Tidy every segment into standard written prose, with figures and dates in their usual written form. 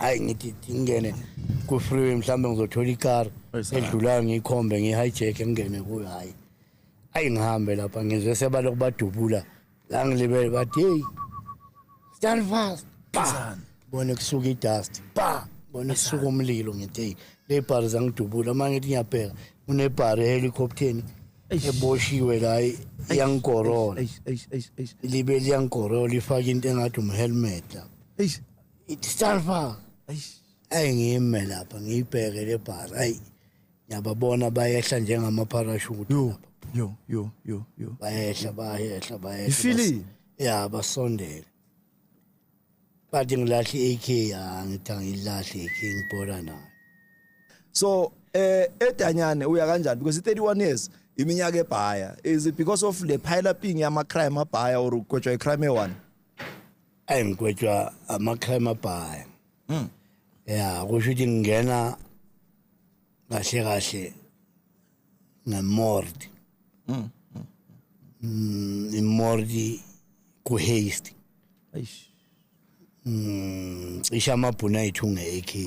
Hayi, ngithi ngingene ku-freeway, mhlawumbe ngizothola ikari edlulayo, ngiyikhombe, ngiyi-hijack, ngingene kuyo. Hayi, ayi, ngihambe lapha, ngizwe sebalokhu badubula la, ngilibele, bathi, "Hey, stand fast!" Pa, bone kusuka i-dust, pa, bone kusuka umlilo. Ngithi, "Hey, le bhari zangidubula." Uma ngithi ngiyabheka, kunebhari ehelikopteni eboshiwe la, iyangigorola. Eish, eish, eish, eish. Libe liyangigorola, ifake into engathi umhelmet lapha. Ithi, "Stand fast." Eish. Ayi, ngime lapha, ngiyibheke le bhari. Ayi, ngiyababona bayehla njengama-parachute Yo, lapha. yo, yo, yo, yo. Bayehla, bayehla, bayehla. Ifilimi. Ya, basondele, bathi ngilahle i-AK. Ya, ngithi angiyilahle i-AK, ngibhora nayo. So edanyane uya kanjani, because i-31 years iminyaka ebhaya, is it because of le pile upping yama crime abhaya or ugwetshwa i-crime e1? Ayi, ngigwetshwa ama-crime abhaya. Ya, kusho ukuthi ngingena kahle kahle ngemord, imord ku-heist. Eish. Cishe amabhunu ayi-2 nge-AK.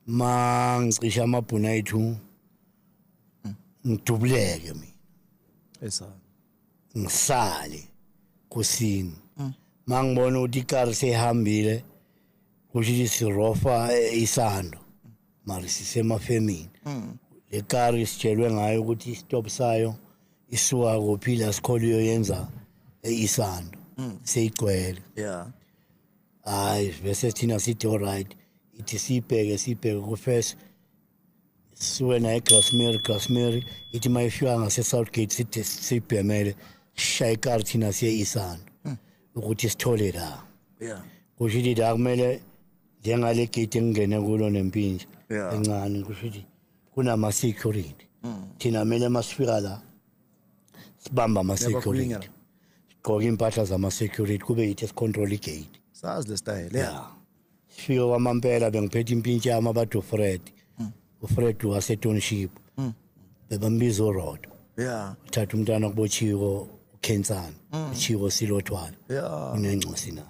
Ma ngicishe amabhunu ayi-2, ngidubuleke mina. Esa. Ngisale kusini, mangibona ukuthi ikari seyihambile, kusho ukuthi sirofa isando, mara sisemafemini. Le kari sitshelwe ngayo ukuthi istop sayo isuka kuphi, la sikhole uyoyenza isando seyigcwele. Hayi, bese thina sithi, "Alright." Ithi siyibheke, siyibheke ku-first, sisuke naye eGrasmere. Grasmere ithi uma ifika ngase-Southgate, sithi siyibhemele, sishaye ikari thina siye isando ukuthi sithole la. Kusho ukuthi la kumele njengale gate engingene kulo nempintsha encane, kusho ukuthi kunama-security. Thina kumele masifika la sibambe ama-security, Niyabagwinya. sigqoke iy'mpahla zama-security, kube yithi esicontrol igate. Sazi le style, yeah. Ya, sifike kwamampela, bengiphethe impintshi yami, abathi uFred, uFred wasetownship, bebambiza uRodo. Uthatha umntwana kubochiko uKhensana, uchiko silothwala. Unengcosi naye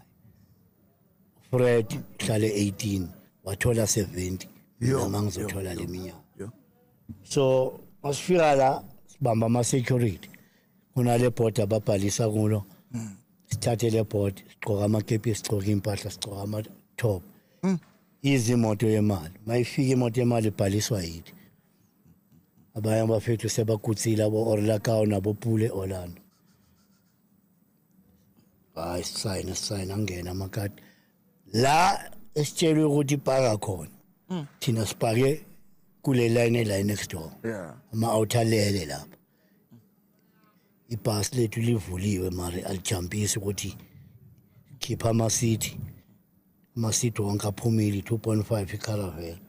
Fred, uhlale 18, wathola 70. Yo, Mina mangizothola le minyaka. Yo. So masifika la sibamba ama security, kunale board ababhalisa kulo. Sithathe le board, sigqoka amakepi, sigqoka impahla, sigqoka ama top. Izimoto yemali, mayifika imoto yemali ibhaliswa yithi. Abanye abafethu sebakutsile, abo Orlakao nabo Pule Orlando. Hayi, sisayina, sisayina, angena amakadi la esitshelwe ukuthi ipaka khona. Thina sipake kule line, line next door. Ama-outalele lapha, ibhasi lethu livuliwe, mari alijampisi ukuthi khipha amasithi. Amasithi wonke aphumile, i-2.5 iCaravelle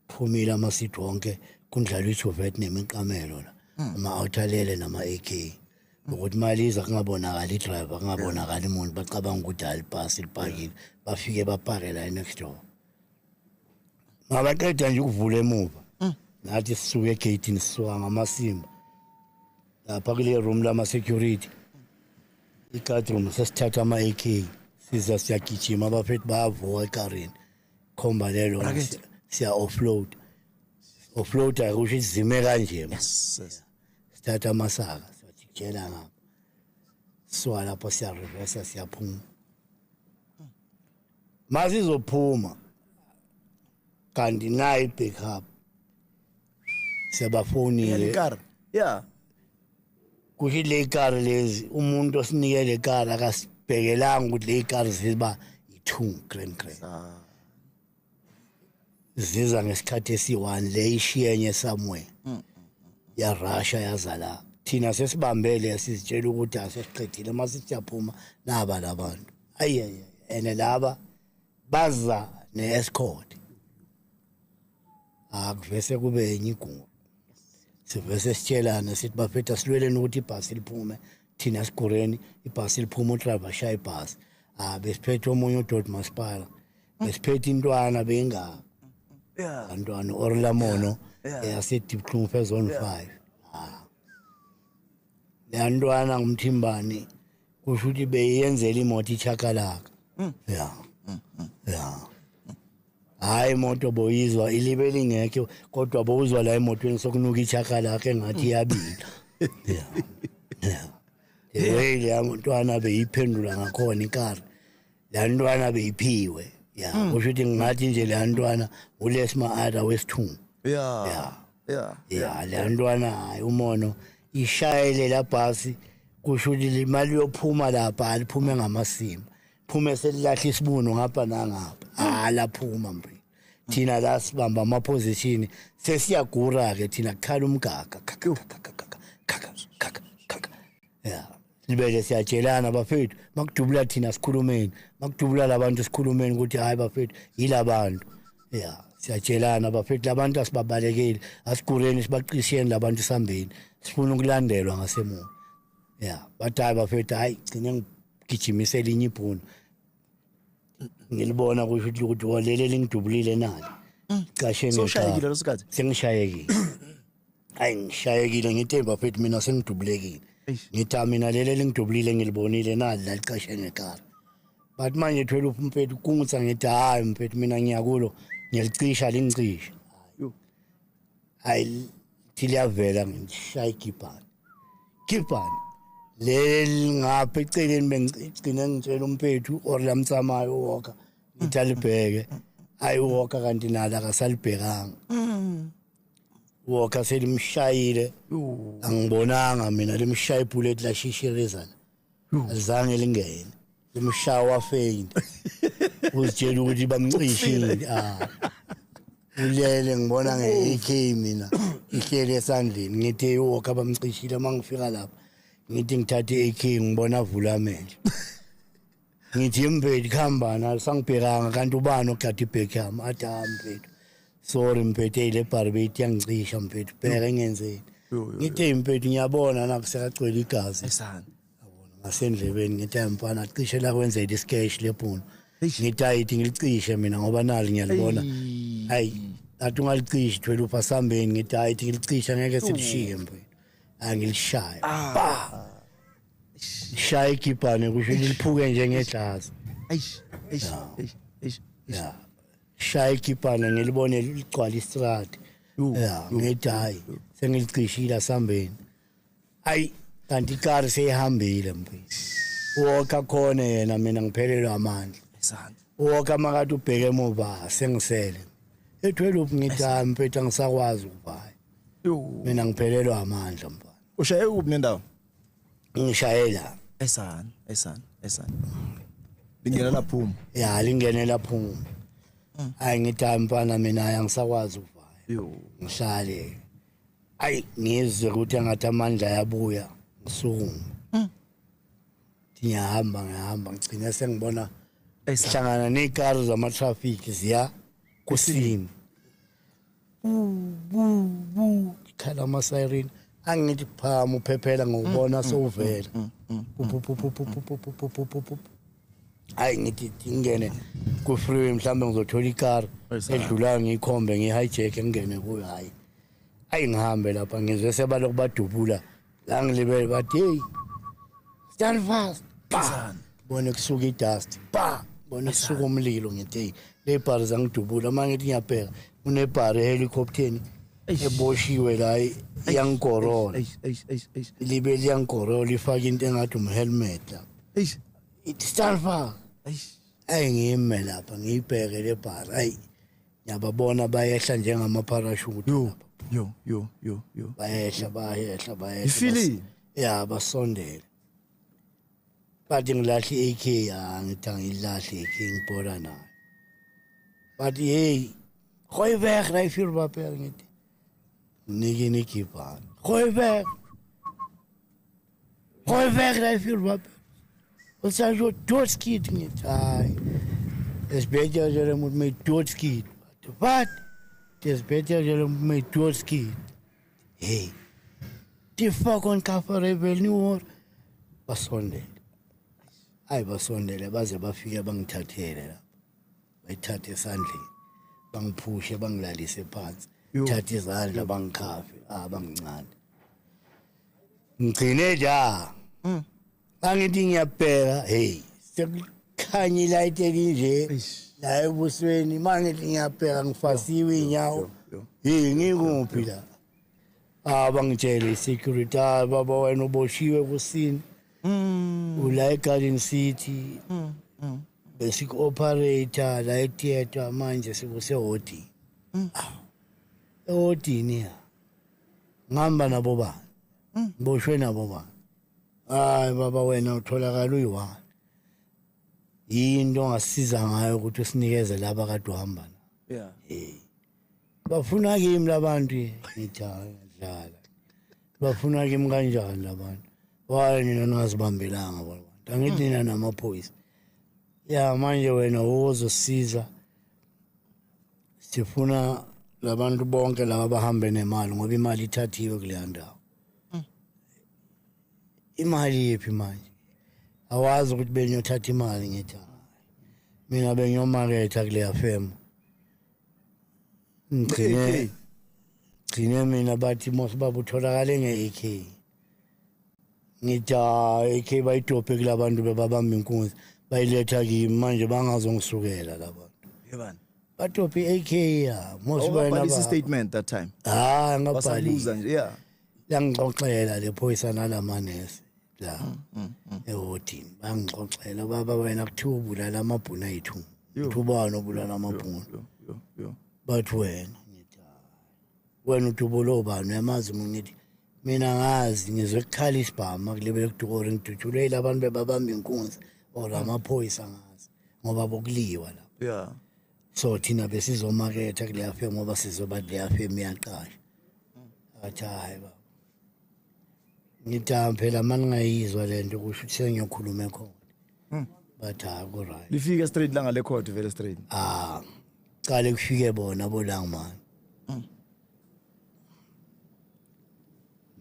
phumile amasithi wonke, kundlalwa ijuvet nemiqamelo la, ama-outalele nama-AK, ukuthi maliza kungabonakali idriver, kungabonakali umuntu, bacabanga ukuthi hayi, libhasi lipakile. Bafike bapake la next door. Ngabaqeda nje ukuvula emuva, nathi sisuke egeyithini, sisuka ngamasimba lapha kule room lama-security, i-guard room, sesithatha ama-AK, siza siyagijima. Abafethu bayavuka ekarini, khomba lelo. Bracket. Siya offload, offload kusho ukuthi zime kanje. Yes. Sithatha amasaka, siyajikela ngapha, sisuka lapho siyareversa, siyaphuma. Masizophuma kanti nayi i-backup, siyabafonile. Ikar. Yeah. Kusho le kari lezi, umuntu osinike le kari akasibhekelanga ukuthi le kari ziba i-2 grand grand ziza ngesikhathi esi-1, le ishiyenye somewhere, yarasha yaza la. Thina sesibambele, sizitshela ukuthi asesiqedile. Mase siyaphuma, naba labantu, ayi ayi, ene laba baza ne-escort. Akuvese kube enye iguru, sivese sitshelane sithi, "Bafethu, asilweleni ukuthi ibhasi liphume." Thina sigureni, ibhasi liphume, udriver ashaya ibhasi. Ah, besiphethe omunye udoti masipala, besiphethe intwana beyingaka. Antwana Orlamono eyase-Diepkloof zone 5. Ah, le ntwana ngumthimbani, kusho ukuthi beyenzela imoto ichakalaka, ya. Ya, hayi, imoto boyizwa ilibe lingekho, kodwa bowuzwa la emotweni sokunuka ichaka lakhe engathi iyabila. Ya, the way leya ntwana beyiphendula ngakhona ikari, la ntwana beyiphiwe, ya, kusho ukuthi ngingathi nje leya ntwana ulesma ada wesithungu. Ya, leya ntwana, hayi, umono ishayele la bhasi, kusho ukuthi imali yophuma lapha aliphume ngamasimo, phume selilahla isibuno ngapha nangapha. Ah, laphuma mbi, thina la sibamba ama-position, sesiyagura-ke thina, kukhala umgaga, khaka khaka khaka khaka khaka khaka. Ya, libele siyatshelana, bafethu, makudubula thina sikhulumeni, makudubula labantu sikhulumeni ukuthi hayi bafethu, yilabantu. Ya, siyatshelana, bafethu, labantu asibabalekeli, asigureni, sibaqisheni labantu, sambeni, sifuna ukulandelwa ngasemuva. Ya, bathi hayi bafethu, hayi, gcine ngigijimise elinye ibhunu, ngilibona, kusho ukuthi leli lingidubulile nali cashe. So ushayekile leso sikhathi? Sengishayekile, hayi, ngishayekile. Ngithi bafethu, mina sengidubulekile. Eish. Ngithi, "Ah, mina leli lingidubulile ngilibonile nali lalicashe ngekari." But manje thwele mfethu kungutsa, ngithi hayi mfethu, mina ngiyakulo, ngiyalicisha, lingicisha. Yo. Hayi, thi liyavela, ngishaya igibhani, gibhani leli ngapha eceleni, bengigcine ngitshela umpethu or lamtsamayo uwoka, ngithi alibheke. Hayi, uwoka kanti nalo akasalibhekanga, uwoka selimshayile. Yo. Angibonanga mina, limshaya ibullet, lashishiriza, alizange lingene, limshaya wafaint, uzitshela ukuthi bamcishile. Ah, ulele, ngibona nge-AK mina ihleli esandleni, ngithi uwoka bamcishile. Uma ngifika lapha, ngithi ngithathe i-AK, ngibona avula amehlo, ngithi mfethu, kuhambani, alisangibhekanga, kanti ubani ogada ibhek yami? Athi, ha mfethu, sorry mfethu, eyi le bhari beyithi yangicisha mfethu, bheka engenzeni. Yo, yo, yo. Ngithi mfethu, ngiyabona nakusekagcwele igazi Esana. ngasendlebeni. Ngithi hayi mfana, cishe la kwenzela isikeshi lebhunu. Eish. Ngithi ayithi ngilicishe mina ngoba nali ngiyalibona. Hayi, athi ungalicishi, thwele upha sambeni. Ngithi hayi, ithi ngilicishe, ngeke silishiye mfethu. Hayi, ngilishaya, ba shaya igibhane, kusho ukuthi liphuke njengedlazi. Eish, eish, eish, eish. Ya, shaya igibhane, ngilibone ligcwala istradi. Yo, Ya, ngithi hayi, sengilicishile, asambeni. Hayi, kanti ikari seyihambile mfethu, uwoka khona yena, mina ngiphelelwe amandla. Esana. Uwoka makathi ubheke emuva, sengisele ethweluphi. Ngithi hayi mfethu, angisakwazi ukuvaya. Yo. Mina ngiphelelwe amandla mfana. Ushaye kuphi nendawo? Ngishayela. Esana, esana, esana. Lingena laphuma. Ya, lingene laphuma. Hayi, ngithi hayi mfana, mina hayi, angisakwazi ukuvaya. Yo. Ngihlale, ayi, ngizwe ukuthi angathi amandla ayabuya, ngisukume, ngiyahamba, ngiyahamba, ngigcine sengibona Esana. hlangana ney'kari zama-traffic ziya kusini, bu bu bu, khala ama-siren. Angithi phama uphephela ngokubona sowuvela. Pu, pu, pu, pu, pu, pu, pu, pu, pu, pu, pu, pu. Hayi, ngithi ngingene ku-freeway, mhlawumbe ngizothola ikari edlulayo, ngiyikhombe, ngiyi-hijack, ngingene kuyo. Hhayi, ayi, ngihambe lapha, ngizwe sebalokhu badubula la, ngilibele, bathi hey, stand fast, ba bone kusuka idust, ba bone kusuka umlilo. Ngithi hey, le bhari zangidubula. Uma ngithi ngiyabheka, unebhari ehelicopteni eboshiwe la, iyangigorola. Eish, eish, eish, eish. Libe liyangigorola, ifake into engathi umhelmet lapha. Eish. Ithi stand fast. Eish. Ayi, ngime lapha, ngiyibheke le bhari, ayi, ngiyababona bayehla njengama-parachute Yo, lapha. yo, yo, yo, yo. Bayehla, bayehla, bayehla. Ifilini? Ya, basondele, bathi ngilahle i-AK. Ya, ngithi angiyilahle i-AK, ngibhora nayo. Bathi hey, gooi weg daai vuurwapen. Ngithi nikkie igibhane, gooi weg, gooi weg daai vuurwapen, ons sal jou doodskiet. Ngithi hayi, is beter as julle moet my doodskiet. Wat? Dis beter as julle moet my doodskiet. Hey, die fucking kafere wil nie hoor. Basondele, hayi, basondele baze bafike, bangithathele lapha, bayithathe esandleni, bangiphushe, bangilalise phansi. Yo. Thatha izandla, bangikhafe, ah, bangincane, ngigcine ja. Angithi ngiyabheka, hey, sekukhala. Khanya ilight elinje la ebusweni, manje ngiyabheka ngifasiwe inyawo. Hey, ngikuphi la? Bangitshele security, baba wena uboshiwe kusini. Ula eGarden City. Basic operator la etheater, manje sikusehodini. Ehodini ya. Ngihamba nabo bani? Ngiboshwe nabo bani? Hayi baba wena utholakala uyi-one. Yinto ongasiza ngayo ukuthi usinikeze laba kade uhamba nabo. Yeah. Bafuna kimi labantu, ngithi hayi ngiyadlala. Bafuna kimi kanjani labantu? Why nina ningazibambelanga bona bantu? Angithi nina namaphoyisa. Ya manje wena uzosiza. Sifuna labantu bonke laba bahambe nemali ngoba imali ithathiwe kuleya ndawo. Imali yiphi manje? Awazi ukuthi beniyothatha imali, ngithi mina bengiyomaketha kuleya firm. Ngigcine mina bathi mos baba utholakale nge-AK. Ngithi AK bayidophe kulabantu bebabamba inkunzi bayiletha kimi, manje bangazongisukela labantu. Yebani. Badophe i-AK ya mos wena Awubhalisa statement that time. Ah, ngabhalisa. Basabuza nje, yeah. Yangixoxela le phoyisa nalamanesi la ehodini, bangixoxela baba wena kuthiwa ubulala amabhunu ayi-2. Uthi ubani obulala amabhunu? Bathi wena. Ngithi wena udubula obani uyamazi? Ngithi mina ngazi, ngizwe kukhala isibhamu kulebe kudukore ngidutshulwe labantu bebabamba inkunzi or amaphoyisa, ngazi ngoba bokuliwa lapha. Yeah. So thina besizomaketha kuleya firm ngoba sizoba leya firm iyaqasha. Athi hayi baba. Ngithi phela maningayizwa lento kusho ukuthi sengiyokhuluma ekhona. Bathi hayi ku right. Lifika straight la ngale court vele straight. Ah, qale kufike bona bolangman.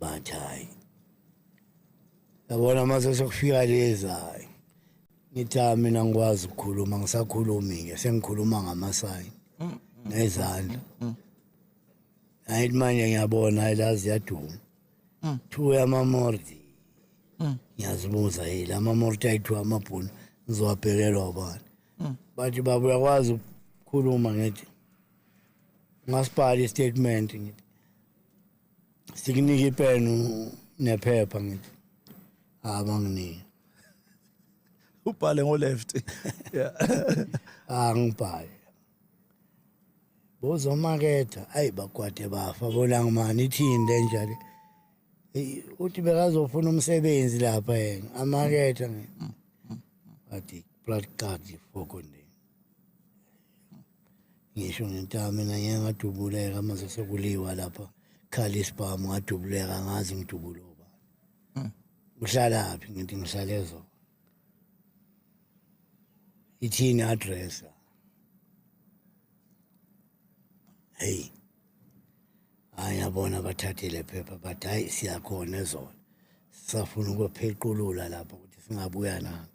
Bathi hayi. Yabona mase sokufika lezi hayi. Ngithi mina ngikwazi ukukhuluma, ngisakhulumi ke sengikhuluma ngamasign nezandla. Hayi manje ngiyabona hayi la ziyaduma. Two yamamordi. Ngiyazibuza yila amamordi ayi-2 amabhunu ngizowabhekelwa ubani? Bathi baba uyakwazi ukukhuluma, ngithi ngasibhala istatement, ngithi sikunike ipeni nephepha, ngithi abanginike. Ubhale ngo left. Yeah. Angibhale. Bozomaketha ayi bakwade bafa bolangmani ithini lenjalo. Uthi bekazofuna umsebenzi lapha yena amaketha ngithi. Bathi blood card ifokonde. Ngisho ngento mina ngeke ngadubuleka mase sekuliwa lapha. Khala isibhamu ngadubuleka ngazi ngidubule ubani. Uhlala phi? Ngithi ngihlala ezo. Ithini address? Hey. Ayabona bathathile phepha bathi hayi siyakhona ezona. Sisafuna ukuphequlula lapha ukuthi singabuya nani.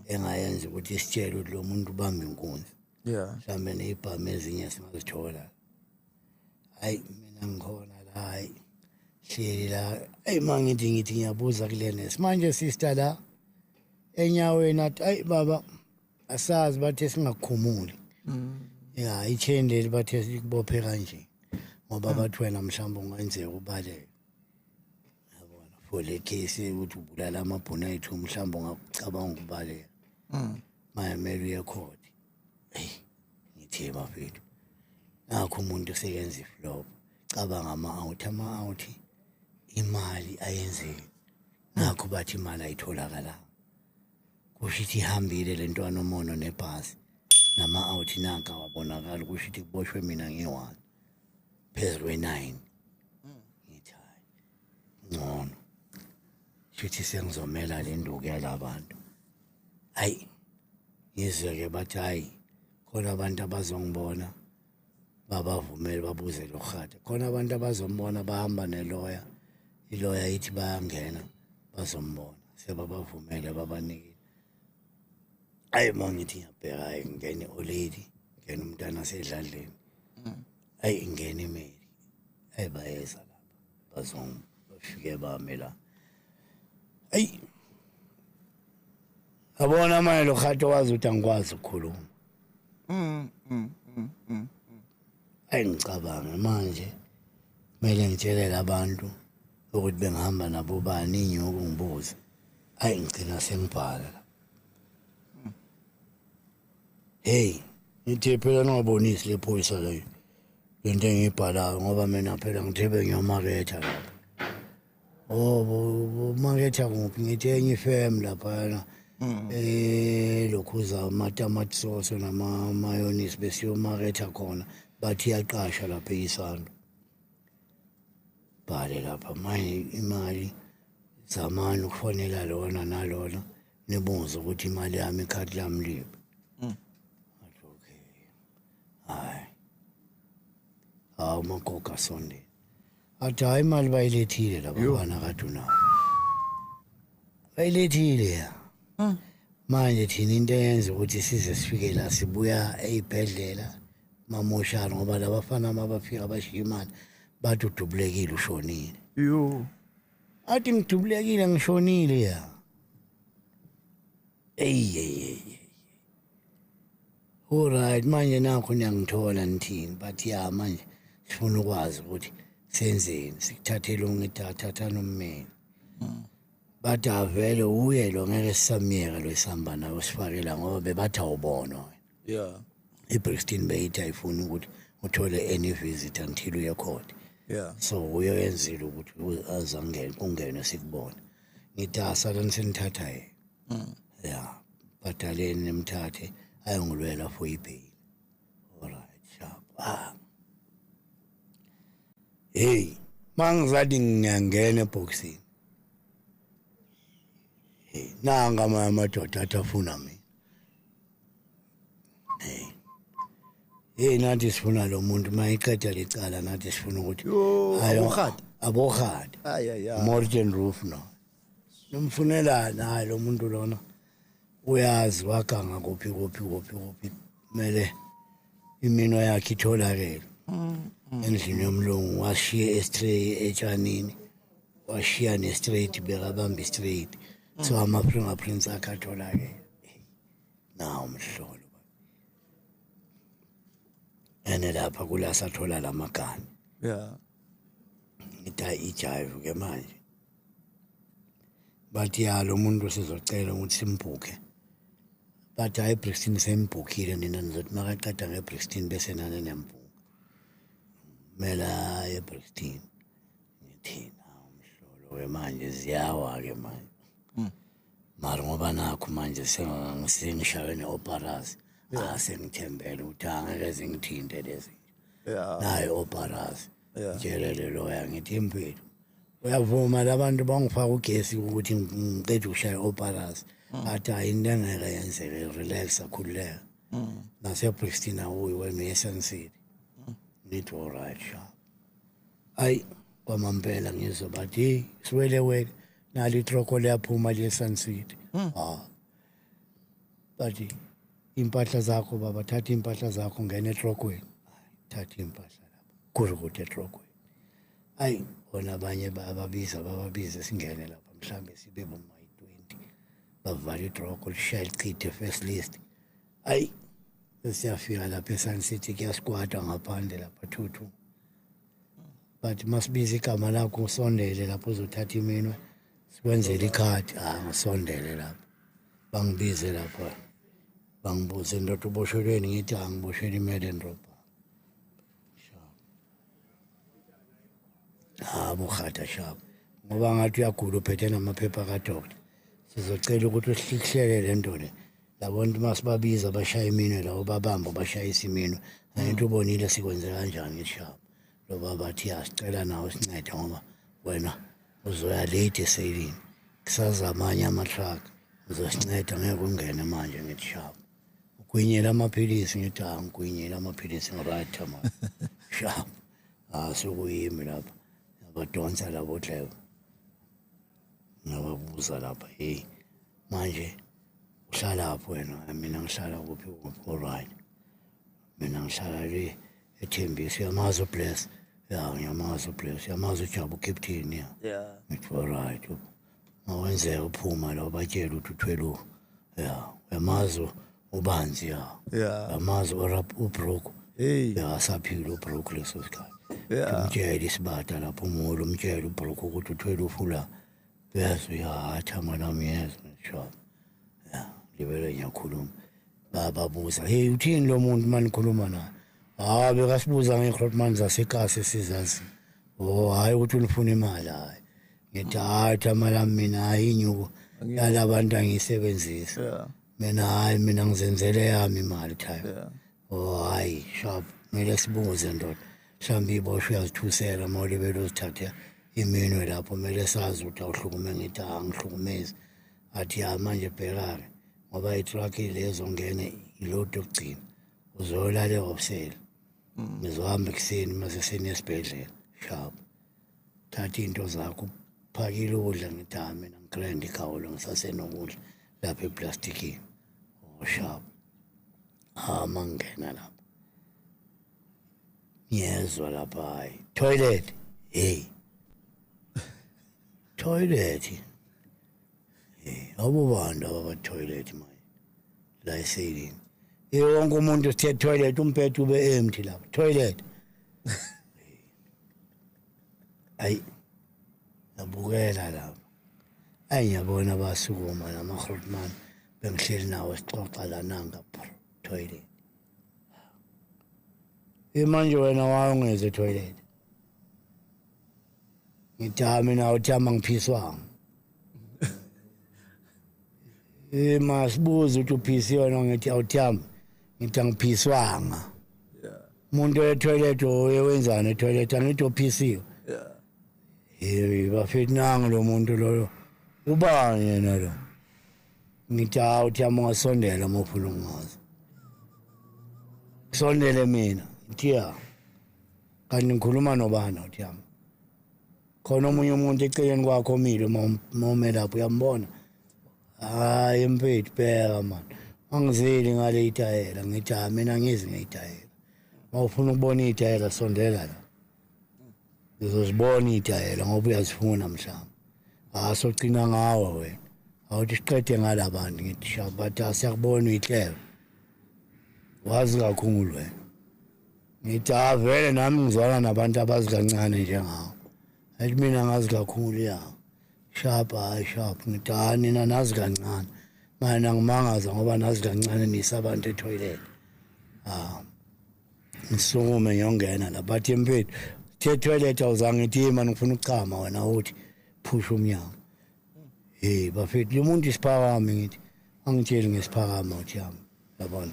Engayenza ukuthi sitshele ukuthi lo muntu ubamba inkunzi. Yeah. Mhlambe nezibhamu ezinye singazithola. Hayi mina ngikhona la hayi. Hleli la. Hey mangithi ngithi ngiyabuza kule nesi. Manje sister la enyaweni athi hayi baba asazi bathe singakhumuli. Yeah, ichain leli bathe sikubophe kanje. Ngoba bathi wena mhlawumbe ungenzeka ubaleke. Yabona for le case ukuthi ubulala amabhunu ayithu mhlawumbe ungakucabanga ukubaleka. Manje mele uye court. Hey, ngithi bafethu. Nakho umuntu seyenza iflop. Cabanga ama-out, ama-out imali ayenzeki. Nakho bathi imali ayitholakala. Kusho ukuthi ihambile le ntwana omono nebhasi. Nama-out nanka wabonakala kusho ukuthi kuboshwe mina nge-1. Phezu kwe-9. Ngithi hayi ngcono. Shuthi sengizomela le nduku yalabantu. Hayi ngizwe-ke bathi hayi khona abantu abazongibona babavumele babuze lo rhatha. Khona abantu abazombona bahamba neloya. Iloya ithi bayangena bazombona. Sebabavumele babanikile. Hayi mangithi ngiyabheka hayi ngene olady, ngene umntana sedladleni. Hayi ngene imeli. Hayi bayeza lapha. Bazong bafike bame la. Hayi Yabona manje lo khathi wazi ukuthi angikwazi ukukhuluma. Ayi ngicabanga manje kumele ngitshele labantu ukuthi bengihamba nabo bani inyuku ngibuze. Ayi ngigcina sengibhala la. Hey, ngithe phela ningabonisi le phoyisa leyo lento engiyibhalayo ngoba mina phela ngithe bengiyomaketha lapha. Oh, maketha kuphi? Ngithe enye ifem laphana. Lokhuza amatamati sauce nama mayonnaise besiyomaketha khona, bathi iyaqasha lapha eYisando. Bhale lapha manje imali, zamani ukufonela lona nalona nibuze ukuthi imali yami, ikhadi lami liphi. Athi okay, hayi, hawu, magogo asondele, athi hayi, imali bayilethile laba bana kade unawo, bayilethile ya. Manje thina into eyenza ukuthi size sifike la, sibuya ey'bhedlela mamoshana, ngoba labafana mabafika bashiya imali, bathi udubulekile, ushonile. Yo. Athi ngidubulekile, ngishonile ya. Eyi eyi eyi, alright, manje nakho niyangithola, nithini? Bathi ya, manje sifuna ukwazi ukuthi senzeni, sikuthathele ungithi thathani ummeli. Bathi avele uye lo, ngeke sisamyeka lo esihamba naye usifakela, ngoba bebathi awubonwa wena. IBrixton beyithi ayifuni ukuthi uthole any visit until uye court. So uyenzile ukuthi azangene, kungene sikubone. Ngithi asalani senithatha yena ya, bhadaleni nimthathe ayongilwela for ibail. Alright, sharp. Ah, hey, mangizathi ngiyangena ebhokisini, hey, nanga amanye amadoda athi afuna mina. Hey hey, nathi sifuna lo muntu mayiqeda lecala, nathi sifuna ukuthi Yo, abohadi. Abohadi. Ay ay ay. Morgan Roof no nomfunelana, hayi, lo muntu lona uyazi waganga kuphi kuphi kuphi kuphi, kumele iminwe yakhe itholakele endlini yomlungu. Washiya estray etshanini, washiya ne-straight, bekabamba i-straight, so ama-fingerprints akhe atholakele. Nawo umhlolo ene lapha kula sathola lamagama. Ngithi hayi, ijive ke manje. Bathi ya, lo muntu sizocela ukuthi simbhukhe. Bathi hayi, eBrixton sembhukhile, nina nizothi makaqeda ngeBrixton bese nani niyambhuka, kumele aye eBrixton. Ngithina umhlolo ke manje, ziyawa ke manje mara ngoba nakho manje sengishaywe ne-operas, ah, sengithembele ukuthi angeke zingithinte lezi. Nayo operas. Ngitshelele loya, ngithi impilo uyavuma labantu bangifaka ugesi ukuthi ngiqede ukushaya operas. Athi hayi, into engeke yenzeke, relax, akhululeka, naseBrixton awuyi wena, uye eSun City. Ngithi alright, sharp. Ayi, kwamampela ngizwa bathi hey, siwele wele nali itroko liyaphuma liye eSun City. Ah, bathi impahla zakho baba, thatha impahla zakho, ngena etrokweni. Thatha impahla lapha kuze etrokweni. Ayi, bona abanye bababiza, bababize, singene lapha mhlambe sibe boma-20, bavala itroko, lishaya lichithe first list. Ayi, sesiyafika lapha eSun City, kuyasikwata ngaphandle lapha thuthu. Bathi masibiza igama lakho usondele lapho uzothatha iminwe sikwenzele ikhadi. Ah, ngisondele lapho, bangibize lapha, bangibuze, ndoda, uboshelweni? Ngithi angiboshelwe i-murder and robbery. Ha, bohata, sharp, ngoba ngathi uyagula, uphethe namaphepha kadoctor, sizocela ukuthi uhlihlele le nto le. Labo nto masibabiza bashaya iminwe labo, babamba bashayisa iminwe, angithi ubonile sikwenze kanjani? Ngithi sharp. Lo baba athi ya, sicela nawe sincede ngoba wena uzoya late eselini, kusaza amanye ama-truck, uzosinceda, ngeke ungene manje. Ngithi sharp. Ugwinyela amaphilisi? Ngithi ha, ngigwinyela amaphilisi, ngiright manje, sharp. Ah, sokuyimi lapha ngabadonsa labo dlebe, ngababuza lapha, hey, manje uhlalaphi wena? Mina ngihlala kuphi kuphi. Alright, mina ngihlala le eThembisa. Uyamazi uBless? Ya, ngiyamazi uBless. Uyamazi uJabu Captain? Ya. Ngithi alright, mawenzeka uphuma la ubatshela ukuthi uthwele Ya, uyamazi ubanzi, ya. Uyamazi uBrook. Hey. Bekasaphila uBrook leso sikhathi. Umtshele isibata lapho umulo, umtshele uBrook ukuthi uthwele ufula. Bese uyatha mana yezwa sharp. Ya, libele ngiyakhuluma. Bababuza, "Hey, uthini lo muntu manikhuluma naye?" Ah, bekasibuza ngeGrootman zasekasi sizazi. Oh, hayi ukuthi unifuna imali hayi. Ngithi hayi thamala mina hayi inyuko yalabantu angiyisebenzisa. Mina hayi mina ngizenzele yami imali time. Oh hayi sharp kumele sibuze ndoda. Mhlawumbe iboshwe uyazithusela uma ulibele uzithathe iminwe lapho kumele sazi ukuthi awuhlukume. Ngithi angihlukumezi. Athi ya manje bheka-ke ngoba i-truck lezo ngene ilodi yokugcina uzolala ehhofisela. Ngizohamba ekuseni mase seniya esibhedlela. Sharp. Thatha into zakho phakile ukudla. Ngithi hayi mina ngigrand ikhawulo ngisasenokudla lapha eplastikini. Oh sharp. Ah mangena lapha ngiyezwa lapha hayi toilet, hey toilet, hey abo bantu ababa toilet manje la eselini wonke umuntu sithe toilet umbhede ube empty lapha toilet. Ayi ngabukela lapha, ayi ngiyabona basukuma nama-grootman bengihleli nawo sixoxa la nanga toilet. Manje wena wawungeze toilet? Ngithi hayi mina awuthi angiphiswanga. Masibuze ukuthi uphisiwe yona. Ngithi awuthami, ngithi angiphiswanga. Umuntu etoilet wenzani etoilet? Angithi uphisiwe. Hey bafethu, nangu lo muntu loyo, ubani yena lo? Ngithi hawu thami ungasondela uma ufuna ungazi. Kusondele mina. Ngithi ya kanti ngikhuluma nobani? Awuthi khona omunye umuntu eceleni kwakho omile uma ume lapho, uyambona? Hayi mfethu, bheka mani, angizeli ngale itayela. Ngithi hayi mina angizi ngeyitayela. Uma ufuna ukubona iy'tayela sondela la, ngizozibona iy'tayela ngoba uyazifuna mhlawumbe. Ah sogcina ngawe wena, awuthi siqede ngalabantu. Ngithi sharp. Bathi siyakubona uyihlelo, wazi kakhulu wena. Ngithi ha vele nami ngizwana nabantu abazi kancane njengawe. Athi mina ngazi kakhulu. Ya sharp, hayi sharp. Ngithi ha nina nazi kancane manje, angimangaza ngoba nazi kancane nisa abantu etoilet. Ah ngisukume ngiyongena la, bathi mfethu the toilet awuzange. Ngithi mani ngifuna ukuchama. Wena uthi phusha umnyango. Hey bafethu, lo muntu isiphakami. Ngithi angitsheli ngesiphakama, uthi yami yabona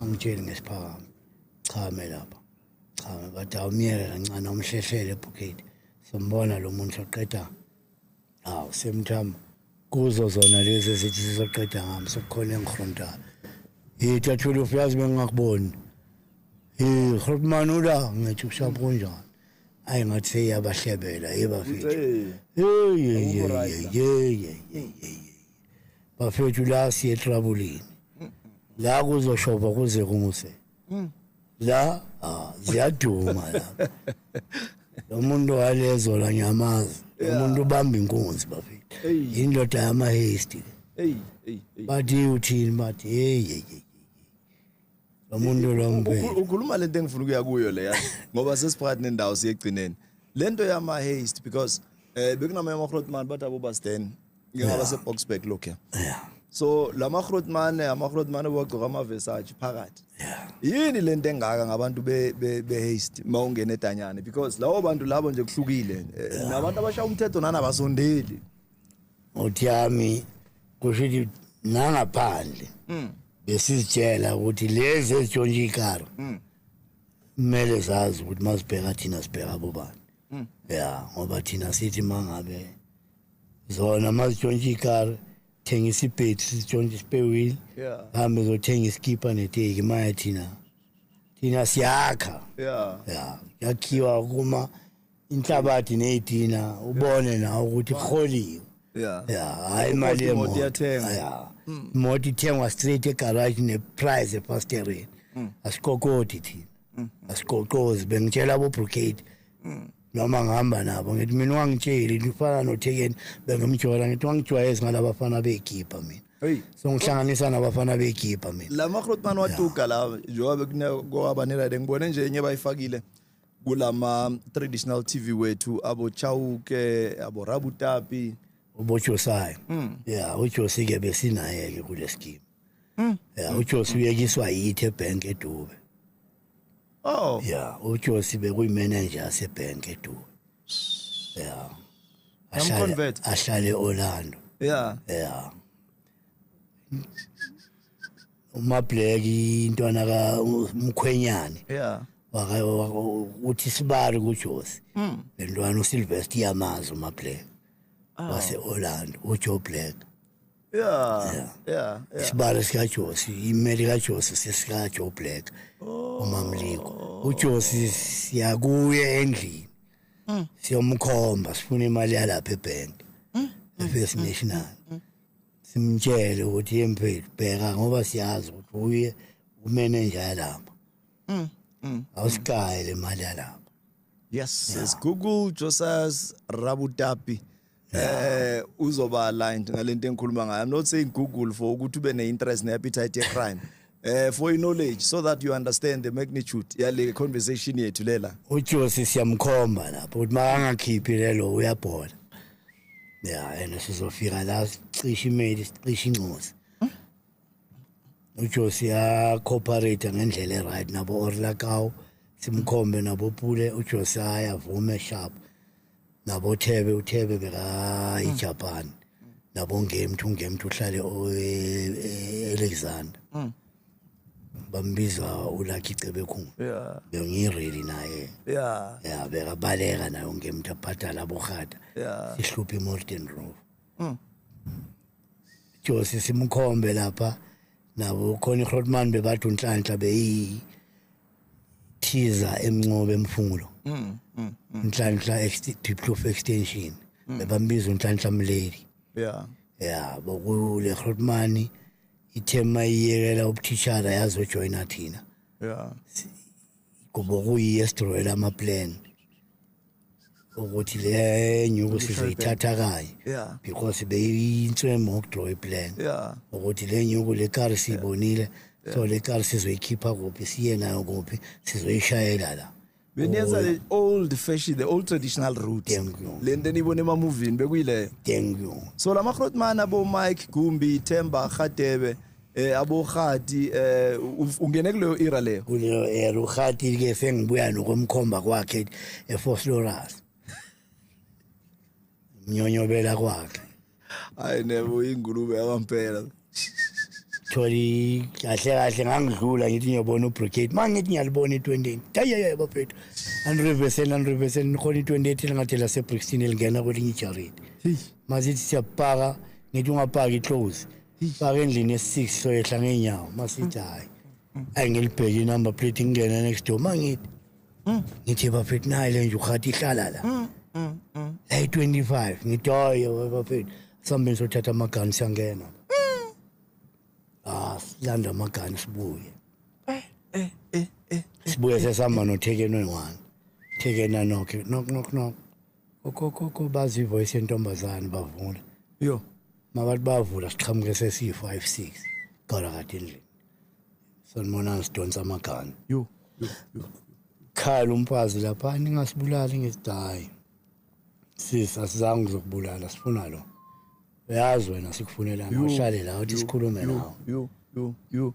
angitsheli ngesiphakama. Chame lapha, chame. Bathi awumyeke kancane, awumhlehlele ebhuketi, sombona lo muntu soqeda. Hawu semthama kuzo zona lezi ezithi sizoqeda ngami, sekukhona engikhontayo. Hey tathula uyazi bengingakuboni. Hey Grootman ula. Ngithi ushapho kunjani? Ayi ngathi seyabahlebela. Hey bafethu, hey hey hey hey bafethu, la siye etrabulini la kuzoshoba kuze kunguse la. Ah ziyaduma la. Lo muntu walezo la ngiyamazi, lo muntu ubamba inkunzi bafethu, indoda yama-haste. Hey hey hey. Bathi uthini? Bathi hey hey hey, lo muntu lo mbele. Ukhuluma lento engifuna ukuya kuyo leya ngoba sesiphakathi nendawo siyegcineni lento yama haste, because bekunama ama-Grootman bathi abo Basten ngingaba se-Boksburg lokho. So lama Grootman, ama Grootman abagcoka ama Versace phakathi. Yini lento engaka ngabantu be haste mawungena edanyane? Because lawo bantu labo nje kuhlukile nabantu abashaya umthetho nanabasondeli. Uthi yami kusho ukuthi nangaphandle besizitshela ukuthi lezi ezitshontsha ikari kumele zazi ukuthi masibheka thina sibheka bobani. Ya ngoba thina sithi mangabe zona mazitshontsha ikari, thengisa ibhethi, sitshontsha ispare wheel, hambe zothenga iskipa neteki. Manje thina siyakha. Ya yakhiwa kuma inhlabathi neyitina, ubone nawe ukuthi kuholiwe. Ya hayi imali imoto yemoto iyathengwa. Ya imoto ithengwa straight egarage neprice efasitereni. Asikokoti thina, asiqoqozi. Bengitshela abo-brigade noma ngihamba nabo, ngithi mina ungangitsheli lifana nothekeni. Bengimjola, ngithi wangijwayezi ngalabafana beyikhipha mina. Hey. So ngihlanganisa nabafana begipa mina. La magrotman watuka la njengoba kwaba neride ngibone nje enye bayifakile kulama traditional TV wethu abo Chauke abo Rabutapi uboJosaya. Yeah, uJosi ke besinaye ke kule scheme. Yeah, uJosi uyekiswa yithi ebank eDube. Oh. Yeah, uJosi bekuyi manager yasebank eDube. Yeah. Ahlale Orlando. Yeah. Yeah. UMaBlack intwana ka umkhwenyane. Yeah. Uthi sibari kuJosi. Lentwana uSylvester iyamazi uMaBlack. Wase Orlando, uJoe Black. Yeah. Yeah. Isibalo sika Josi, imeli kaJosi sesika Joe Black. Umamliko. uJosi siyakuye endlini. Siyomkhomba sifuna imali yalapha ebank. eFirst National. Simtshele ukuthi yemfethu bheka ngoba siyazi ukuthi uye umanager yalapha. Awusikaye le mali yalapha. Yes, it's Google Josias Rabutapi. Uzoba aligned ngalento engikhuluma ngayo. I'm not saying Google for ukuthi ube ne-interest ne-appetite ye-crime. For your knowledge so that you understand the magnitude yale conversation yethu lela. uJosi siyamkhomba lapho ukuthi makangakhiphi lelo uyabhola. Yeah, and sizofika la sicisha imeli sicisha incosi. uJosi ya cooperate ngendlela eright nabo Orlakao simkhombe nabo Pule uJosi ayavume sharp. Nabo Thebe uThebe beka iJapan. Nabo Ngemthu uNgemthu uhlale Alexander. Bambiza uLucky Cebekhulu. Yeah. Bengiready naye. Yeah. Yeah, bekabaleka naye uNgemthu abhadala abohata. Yeah. Sihluphe iMorton Grove. Josi simkhombe lapha nabo khona iGrotman bebathi unhlanhla beyi thiza emncobe emfungulo. Nhlanhla Diepkloof extension. Bebambiza unhlanhla Mleli. Yeah. Yeah, bokule Grotman ithema iyekela ubuthishara yazojoina thina. Yeah. Kubo kuyiyestrela ama plan. Ukuthi le nyuku sizoyithatha kanye. Yeah. Because beyintswemo ukudraw plan. Yeah. Ukuthi le nyuku le car sibonile. So le car sizoyikhipha kuphi siye nayo kuphi sizoyishayela la. Beniyenza the old fashion, the old traditional route. Lento enibone ema movie bekuyileyo. Thank you. So la magrotman abo Mike Gumbi, Themba Khatebe, abo Khati ungene kuleyo era leyo. Kuleyo era uKhati ke sengibuya nokumkhomba kwakhe eVosloorus. Mnyonyobela kwakhe. Hayi nebo ingulube yabampela. Tholi kahle kahle ngangidlula ngithi ngiyobona uBrigade mangithi ngiyalibona i28 hayi bafethu 100% nikhona i28 ngathi la seBrixton elingena kwelinye ijaridi masithi siyapaka ngithi ungapaki close paka endlini ye6 soyehla ngeenyawo masithi hayi ayingilibheki inumber plate ngingena next door mangithi ngithi bafethu nayi le nje uKhati ihlala la la i25 ngithi hayi bafethu sambeni sothatha amagani siyangena. Silanda amagani sibuye. Sibuye sesihamba noThekeni oyi-1. Thekeni knock knock knock knock. Kokokoko bazi ivoice yentombazane bavula. Yo. Mabathi bavula siqhamuke sesiyi-5 6. Qala kade endlini. Sanibonani sidonsa amagani. Yo. Khala umfazi lapha ningasibulali ngithi hayi. Sisi asizange uzokubulala sifuna lo. Uyazi wena sikufunelana uhlale la uthi sikhulume nawe. Yo.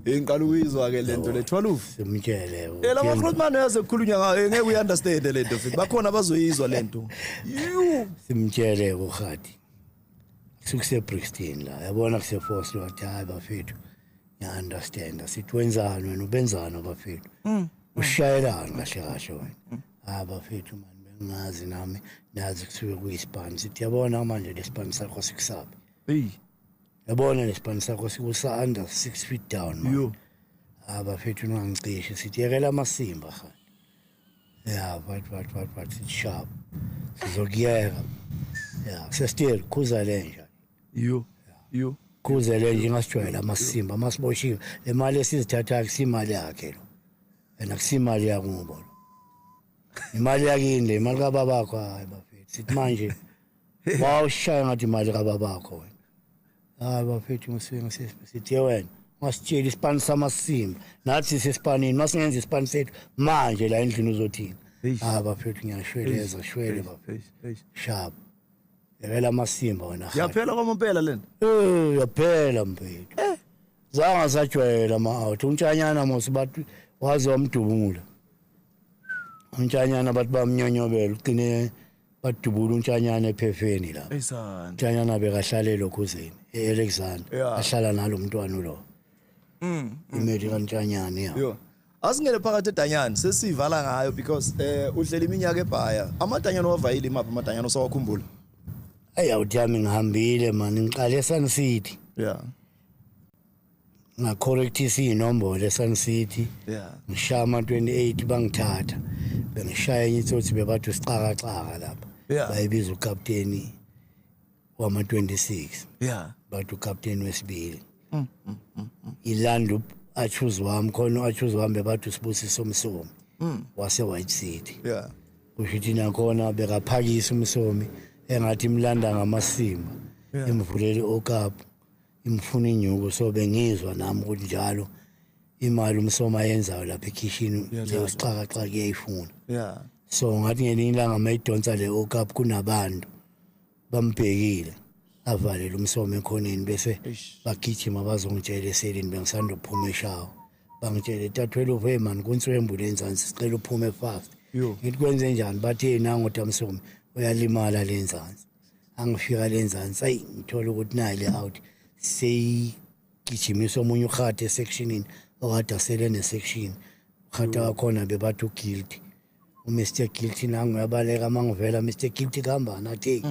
Ngiqala ukuyizwa ke lento le 12. Simtshele. La magrotman uyaze kukhulunywa ngayo ngeke uyiunderstand lento futhi bakhona abazoyizwa lento. Yo. Simtshele uKhati. Sukuse Brixton la. Yabona kuse Force wathi hayi bafethu. Ngiya understand sithi wenzani wena ubenzani bafethu. Ushayelani kahle kahle wena. Ah bafethu man bengazi nami nazi kusuke kuyisipani sithi yabona manje lesipani sakho sikusabi. Hey. Yabona lesipani sakho sikusa under 6 feet down man. Yo. Ah bafethu ungangicishe sithi yekela amasimba khani. Yeah, but it's sharp. Sizokuyeka. Yeah, sesithe khuza lenja. Yo. Yo. Khuza lenja ingasijwayela amasimba masiboshiwe. Le mali esizithatha akusimali yakhe lo. And akusimali yakubo lo. Imali yakini le, imali kababakho hayi bafethu. Sithi manje wawushaya ngathi imali kababakho wena. Hayi bafethu, ngisuke ngisithe wena ungasitsheli isipani samasimba, nathi sesipanini, masingenza isipani sethu manje la endlini uzothini? Eish. Hayi bafethu, ngiyashweleza, shwele bafethu, sharp, yekela amasimba wena. Yaphela kwamampela lento. Eh, yaphela mfethu. Zange asajwayela ama-out. Untshanyana mos bathi waze wamdubula. Untshanyana bathi bamnyonyobela, ugcine badubula untshanyana ephefeni lapha. Eyisana. Untshanyana bekahlale lokhuzeni e-Alexander. Ahlala nalo mntwana lo. Imeli kantshanyana ya. Yo. Asingene phakathi edanyana sesivala ngayo because uhleli iminyaka ebhaya. Amadanyana wavayile imaphi amadanyana osawakhumbula? Ayi awuthi yami ngihambile man, ngiqale eSun City. Ngacorrectisa iy'nombolo eSun City. Ngishaya ama-28 bangithatha. Bengishaya enye itsotsi bebathi usixakaxaka lapha. Bayibiza ukapteni wama-26. Bathi ukapteni wesibili. Ilanda achuze wami khona, achuze wami bebathi uSibusiso Msomi wase White City. Kusho ukuthi nakhona bekaphakisa uMsomi engathi imlanda ngamasimba. Imvulele okapu, imfuna inyuku, so bengizwa nami ukuthi njalo imali uMsomi ayenzayo lapha ekhishini leyo sixakaxaka iyayifuna. So ngathi ngelinye ilanga mayidonsa le okapu kunabantu bambhekile, avalele uMsomi ekhoneni bese bagijima bazongitshela eselini, bengisanda ukuphuma eshawa. Bangitshele tathwele, hey man, kunswembu lenzansi, sicela uphume fast. Ngithi kwenze njani? Bathi hey nango Tamsomi uyalimala lenzansi. Angifika lenzansi, ayi ngithola ukuthi nayi le out seyigijimisa omunye uhate esectionini okade asele nesection. Uhate wakhona bebathi uguilty. uMr Guilty nangu uyabaleka, mangivela Mr Guilty kuhambani, athi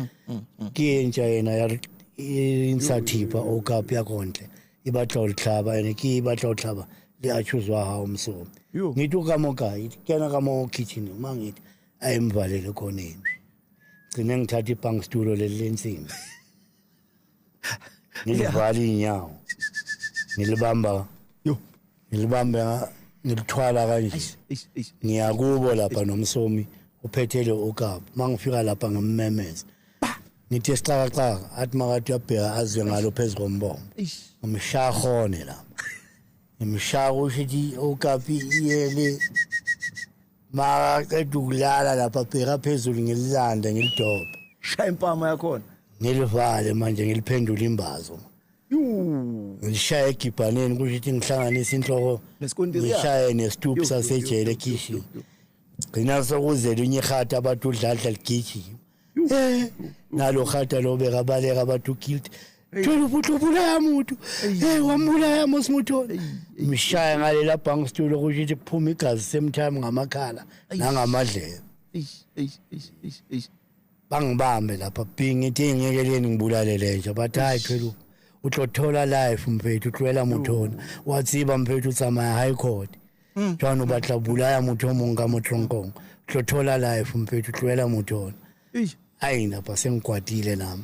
ke entsha yena ya insathipha okapi yakontle e batla ho tlhaba ene ke e batla ho tlhaba le accuse wa hao Msomi. Ngithi o ka mo kae? Kena ka mo kitchen, mangithi ayimvalele khoneni. Gcine ngithatha ibhankstulo leli lensimbi, ngilivala iy'nyawo, ngilibamba, ngilibambe, ngilithwala kanje. Eish, eish. Ngiyakubo lapha noMsomi uphethele okapu. Mangifika lapha ngimmemeza, ngithi esixakaxaka, athi makathi uyabheka azwe ngalo phezu kombombo. Eish. Ngimshaya khone lapha, ngimshaya, kusho ukuthi okapi iyele makaqeda ukulala lapha, bheka phezulu, ngililande, ngilidobhe. Shaya impama yakhona. Ngilivale manje, ngiliphendula imbazo. Ngilishaya egibhaneni, kusho ukuthi ngihlanganisa inhloko Nesikontiri yakhe. ngishaye nesituphu Yo, yo, sasejele yo, yo, ekhishini. Yo, yo. Gcina sokuzela unye ihata abathi udladla ligijima, nalo hata lo bekabaleka abathi uguilty thola ubuthi ubulaya muntu, wambulaya mos muthona, mshaya ngalela bhankstulo, kusho ukuthi kuphuma igazi same time ngamakhala nangamadlebe. Eish, eish, eish, eish, eish. Bangibambe lapha bi, ngithi ngiyekeleni ngibulale lenja, bathi hayi phela utlothola life mfethu, utlwela motho ona wa tseba mfethu, tsamaya high court jwang, o batla bulaya motho o mong ka mo tronkong, tlothola life mfethu, tlohela motho ona. Eish. Ayi lapha sengikwatile nami,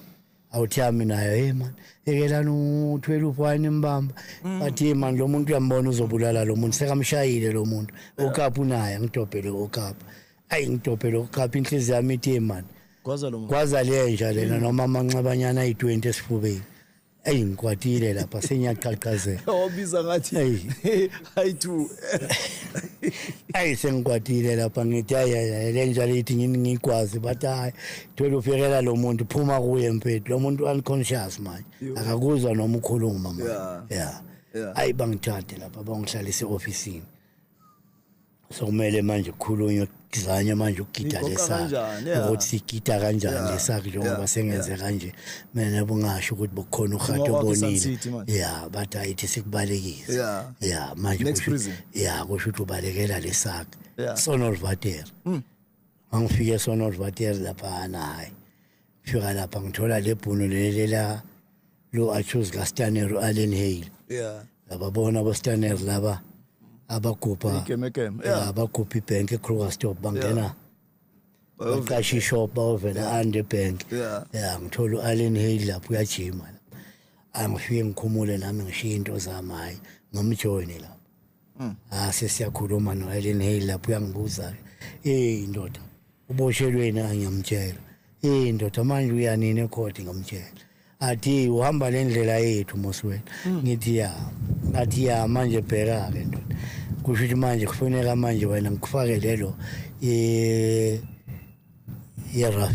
awuthi yami nayo, hey man, yekelani uthwele ufwane imbamba, bathi hey man, lo muntu uyambona uzobulala lo muntu, sekamshayile lo muntu, okapu naye, ngidobhele okapu, ayi ngidobhele okapu, inhliziyo yami ithi hey man, Gwaza lo muntu. Kwaza lenja lena noma amanxabanyana ayi-20 esifubeni, eyi ngikwatile lapha sengiyaqhaqhazela. Wabiza ngathi Eyi. hayi two. Ayi sengikwatile lapha, ngithi hayi hayi hayi, le nja leyithi ngini ngiyigwazi, bathi hayi thola ufikela lo muntu, phuma kuye mfethu, lo muntu unconscious manje, akakuzwa noma ukhuluma manje. Yeah. Ayi bangithathe lapha, bangihlalise e-ofisini, sokumele manje kukhulunywe, kuzanywe manje ukugida Nigoqa lesakhe kanjani, yeah. ukuthi sigida kanjani lesakhe njengoba sengenze kanje mina, bungasho ukuthi bukhona uhati Njengoba kwakho obonile. Sun City manje. Yeah, bathi ayithi sikubalekise. Yeah, manje Next prison. Yeah, kusho ukuthi ubalekela lesakhe. Sonolvater. Mangifike eSonolvater lapha, hayi fika lapha ngithola lebhuno leli la lo accuse kaStanner, Allen Hale. Lababona aboStanner laba abagubha Igemegeme. yeah, abagubha ibhenki eKrugersdorp, bangena baqasha ishop, bayovela ande bank. Yeah, ngithola u-Allen Hale lapho uyajima la, angifike ngikhumule nami, ngishiye into zami, hayi ngimjoyine lapho. Ah, sesiyakhuluma no-Allen Hale lapho, uyangibuza, hey ndoda, uboshelweni? Ngiyamtshela. Hey ndoda, manje uyanini ecourt? Ngamtshela. Athi uhamba lendlela yethu moswena. Ngithi ya, ngathi ya manje bheka ke ndoda. Kusho ukuthi manje kufuneka manje wena ngikufake lelo ye-rough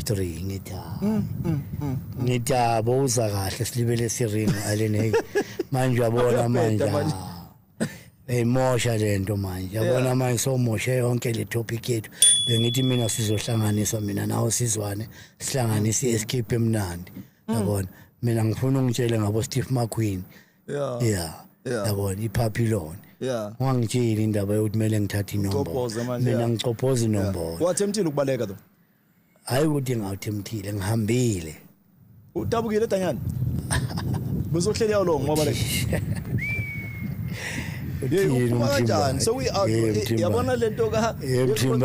3. Ngithi ngithi bowuza kahle silibele siringi alene. Hey, manje uyabona manje eyimosha lento manje, yabona manje somoshe yonke le topic yethu. Bengithi mina sizohlanganisa mina nawe, sizwane, sihlanganise i-escape emnandi, yabona. Mina ngifuna ungitshele ngabo Steve McQueen. Yeah, yabona, iPapillon. Ungangitsheli indaba yokuthi kumele ngithathe inombolo. Mina ngicophoza inombolo. Wathemthile ukubaleka though? Hayi ukuthi ngawuthemthile, ngihambile. Utabukile edanyana? Buzohleli yawo lo ngoba le. Uphuma kanjani? So we out. Yabona lento ka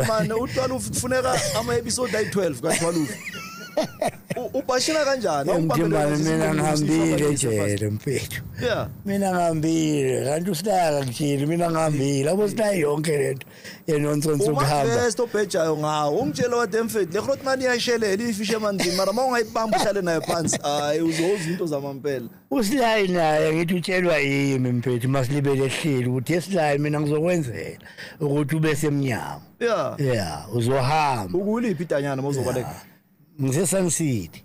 man utwala ufuneka ama episode ayi12 ka12. Ubashina kanjani? Awubambele mina ngihambile ejele mfethu. Mina ngihambile, kanti usilaya ngitsheli mina ngihambile. Abo silaya yonke lento yenonsense ukuhamba. Uma obhejayo ngawo, ungitshela wathi mfethu le grootman iyashelela ifishe emanzini mara mawungayibamba uhlale nayo phansi, hayi uzoza into zamampela. Usilayi naye ngithi utshelwa yimi mfethu masilibele ehleli ukuthi esilayi mina ngizokwenzela ukuthi ube semnyango. Yeah, uzohamba. Ukuliphi idanyana mawuzobaleka? Ngise Sun City.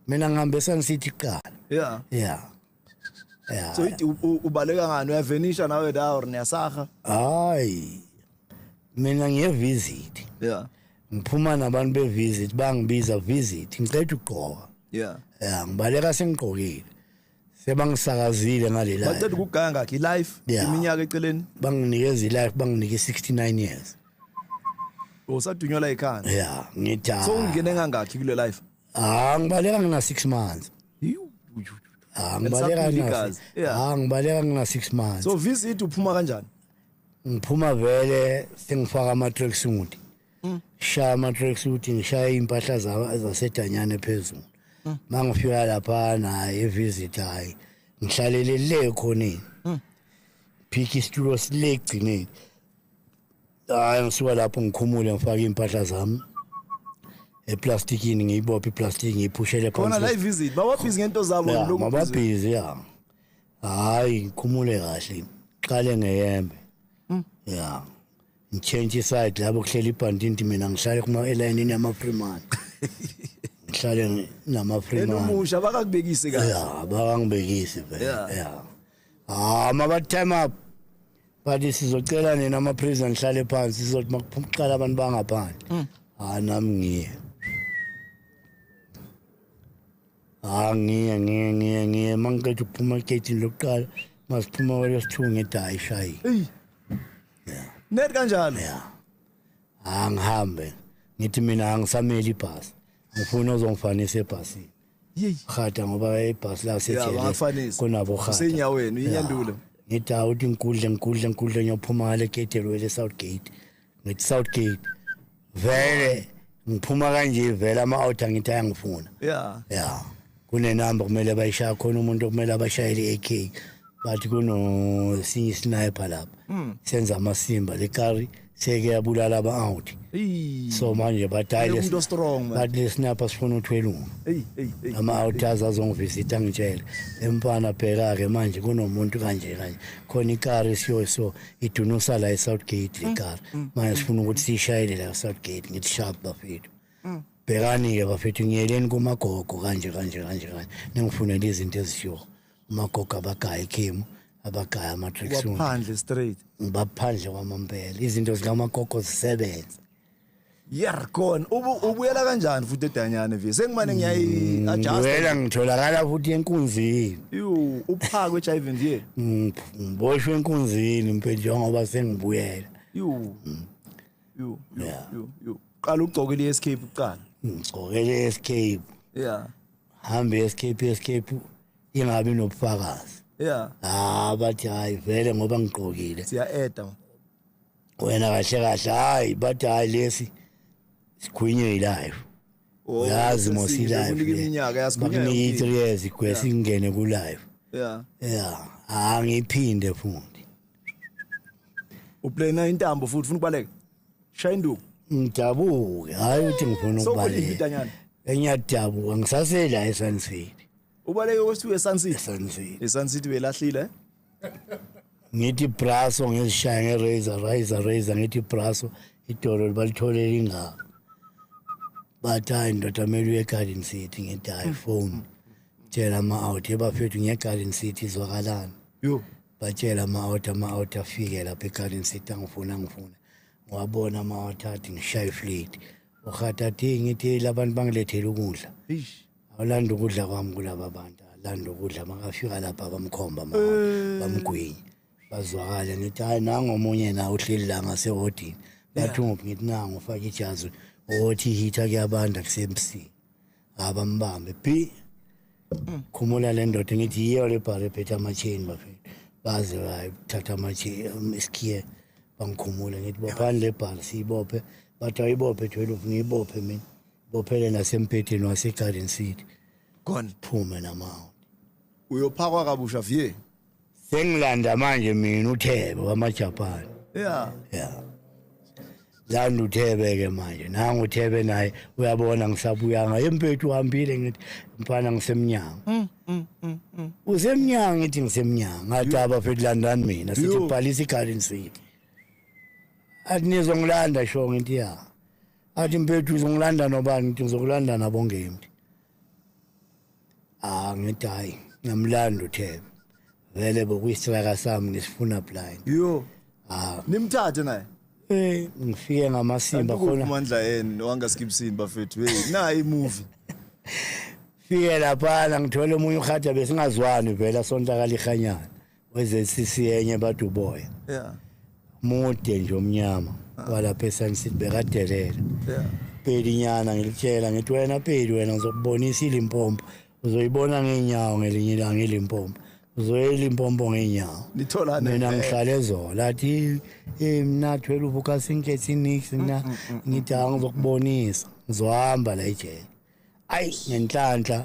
Mina ngihambe Sun City kuqala. Yeah. So ubaleka ngani? Uyavenisha nawe la or niyasaha? Hayi. Mina ngiye visit. Ngiphuma nabantu be visit, bangibiza visit, ngicela ukugqoka. Yeah, ngibaleka sengigqokile. Sebangisakazile ngalela. Bacela ukuganga ngakhi life iminyaka eceleni? Banginikeza ilife, banginike 69 years. Usadunywa ikhanda. Yeah, ngithi so ungene ngangakhi kule life? Ngibaleka ngina 6 months. Ngibaleka ngina. Ngibaleka ngina 6 months. So visit uphuma kanjani? Ngiphuma vele sengifaka ama tracksuit. Shaya ama tracksuit, ngishaya impahla zasedanyane phezulu. Mangifika lapha naye visit hayi ngihlalele le khoneni. Phiki isitulo silegcineni. Hayi ngisuka lapho ngikhumule ngifake impahla zami eplastikini, ngiyibophe iplastic ngiyiphushele phansi. Khona la visit bawabhizi ngento zabo lokhu mababhizi ya. Hayi ngikhumule kahle qale ngeyembe. Yeah. Ngichange side lapho kuhlela ibhandinti mina ngihlale kuma elayinini yama Freeman. Ngihlale nama Freeman. Enomusha bakakubekise kahle. Yeah, bakangibekise vele. Yeah. Maba time up. Bathi sizocela nina ama prison nihlale phansi sizothi makuqala abantu bangaphandle. Nami ngiye. Ngiye mangiqeda ukuphuma egate lokuqala masiphuma kwelesithu ngithi hayi shayi. Hey. Net kanjalo. Yeah. Angihambe ngithi mina angisameli ibhasi. Ngifuna ozongifanisa ebhasini. Yey. Khata ngoba ibhasi la sejele. Kunabo khata. Usenyaweni uyinyandule. Ngithi awuthi ngikudle ngiyophuma ngale gate elwele South Gate. Ngithi South Gate. Vele ngiphuma kanje vele ama out angithi ayangifuna. Yeah. Yeah. Kunenamba kumele bayishaya khona umuntu okumele abashayele iAK. Bathi kuno sinye sniper lapha. Senza amasimba le kari seke yabulala aba out. So manje badayile umuntu strong man. Bathi le sniper sifuna uthwelunga. Hey. Ama outers azongivisita ngitshele. Emfana bheka ke manje kunomuntu kanje kanje. Khona ikari siyo so idunusa la eSouth Gate le kari. Manje sifuna ukuthi sishayele la eSouth Gate ngithi sharp bafethu. Bhekani ke bafethu ngiyeleni kumagogo kanje kanje kanje kanje. Ningifunela izinto ezishiwo. Umagogo abagaya ikhemu abagaya ama-tracksuit. Waphandle straight. Ngibaphandle kwamampela. Izinto zikamagogo zisebenza. Yer khona ubuyela kanjani futhi edanyane vye? Sengimane ngiyayi-adjust. Ngibuyela ngitholakala futhi enkunzini. Yo, uphakwe HIV nje. Ngiboshwe enkunzini mfethu njengoba sengibuyela. Yo. Yo. Yo. Qala ugcokele i-escape kuqala. Ngigcokele i-escape. Yeah. Hambe escape ingabi nobufakazi. Yeah. Bathi hayi vele ngoba ngigqokile. Siya-eda. Wena kahle kahle hayi bathi hayi lesi sigwinye ilife. Uyazi mos ilife. Iminyaka yasigwinya. Bakunika 3 years igwesi ngene ku life. Yeah. Yeah. Angiphinde futhi. Uplana intambo futhi ufuna ukubaleka. Shaya induku. Ngidabuke hayi uthi ngifuna ukubaleka. Sokuliphi idanyana? Engiyadabuka ngisasela eSun City. Ubaleke kwesi-2 eSun City. eSun City. ESun City belahlile. Ngithi braso ngizishaya nge-razor, razor, razor, ngithi braso idolo balitholela ingaka. Bathi hayi ndoda kumele uye eGarden City. Ngithi hayi, phone tshela ama-out, ebafethu ngiye eGarden City, izwakalani. Yo. Batshela ama-out, ama-out afike lapha eGarden City, angifuna angifuna, ngiwabona ama-out athi ngishaye ifleet uhata athi ngithi hey, labantu bangilethele ukudla. Eish. Awulanda ukudla kwami kulaba bantu, alanda ukudla, makafika lapha bamkhomba ama-out, bamgwinya, bazwakale. Ngithi hayi, nangomunye na uhleli la ngasehodini. Bathi unguphi? Ngithi nangu ufake ijazi, othi ihitha kuyabanda kusemsini. Abambambe bi khumula le ndoda. Ngithi yiyo le bhari ephethe ama-chain, bafethu. Baze bayithatha ama-chain, isikhiye, bangikhumula. Ngithi bophani le bhari, siyibophe. Bathi ayibophe 12. Ngiyibophe mina, bophele nasempetheni wase-Garden City. Gone. Phume nama-out. Uyophakwa kabusha vie. Sengilanda manje mina uThebe wamaJapani. Ya, landa uThebe-ke manje, nangu uThebe naye uyabona ngisabuyanga empethu uhambile. Ngithi mfana ngisemnyango, usemnyango. Ngithi ngisemnyango. Ngathi abafethu landani mina, sithi Yo. bhalisa i-Garden City. Athi nizongilanda sho? Ngithi ya. Athi mpethu uzongilanda nobani? Ngithi ngizokulanda nabongemthi. Ah, ngithi hayi, ngiyamlanda uThebe vele, bokuyistraka sami ngisifuna blind. Yo. Ah. Nimthathe naye. Ngifike ngamasimba Khona khona. amandla yeni wangaskipsini bafethu. Hey, nayi imovie. Fike laphana ngithole omunye uhada, besingazwani vele, asontakala ihanyana weze-CC enye, bathi uboya. Mude nje, omnyama, walapha eSun City, bekadelela. Pelinyana ngilitshela, ngithi wena Peli, wena ngizokubonisa iLimpopo, uzoyibona ngeenyawo ngelinye ilanga iLimpopo, uzoya iLimpopo ngeenyawo. Nitholane. Mina vele. ngihlale ezola. Athi hey, mna 12 ukasinkethi nix mina. Ngithi ha, ngizokubonisa, ngizohamba la ejele. Ayi, ngenhlanhla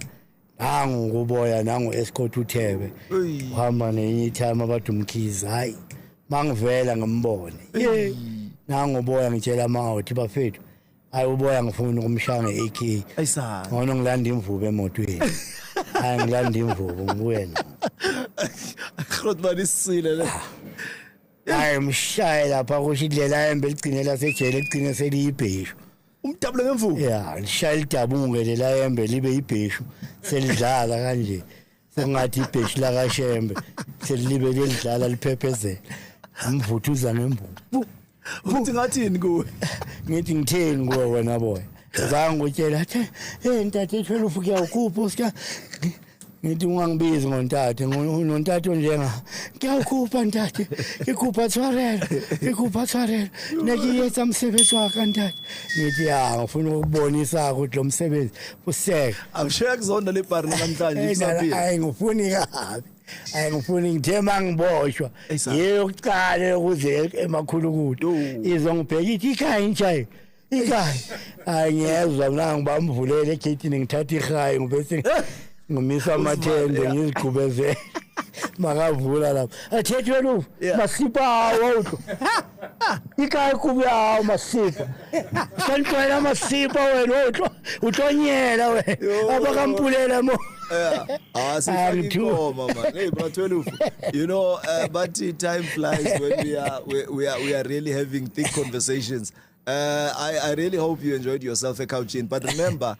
nangu kuboya, nangu escort uThebe. Eyi. Uhamba nenye itime abathi umkhizi. Hayi, mangivela ngimbone, ye, nangu uboya. Ngitshela ama-out, bafethu, hayi, uboya ngifuna ukumshaya nge-AK. Ayisana. Ngcono ngilanda imvubu emotweni. Hayi, ngilanda imvubu, ngibuye nayo. Grootman isile le. Hayi, mshaye lapha, kusho indlela embe ligcine lasejele, ligcine seliyibheshu. Umdabule ngemvubu. Ya, lishaye lidabuke lela yembe, libe ibheshu, selidlala kanje sengathi ibheshu lakaShembe, selilibe lelidlala liphephezela, umvuthuza ngemvubu. Uthi ngathini kuwe? Ngithi ngitheni kuwe wena boya? Zange ngutshela. Athi hey ntate 12 kuyawukhupha usika. Ngithi ungangibizi ngontate, nontate onjenga kuyawukhupha ntate, ngikhupha tshwarelo, ngikhupha tshwarelo, ne ke etsa mosebetsi wa ka ntate. Ngithi ya, ngifuna ukubonisa ukuthi lo msebenzi useke. Amshiya kuzonda le bhari namhlanje kusaphila. Hayi, ngifuni kabi, hayi, ngifuni. Ngithe mangiboshwa Eyisa. yeyokuqala ukuze emakhulukudu izongibheka ithi ikhaya intshayi ikhaya. Hayi, ngiyezwa mina, ngibamvulela egeyithini, ngithatha ihayi, ngibese ngimisa amathende, ngizigqubezele. Makavula lapha athethe wena masipa awo utlo ikhaya kubi awo masipa santlwela masipa wena utlo utlonyela wena abakampulela mo. Yeah. Ah, sifake I'm too- ingoma man. Hey, bra 12. But time flies when we are really having thick conversations. I really hope you enjoyed yourself ecouchini. But remember,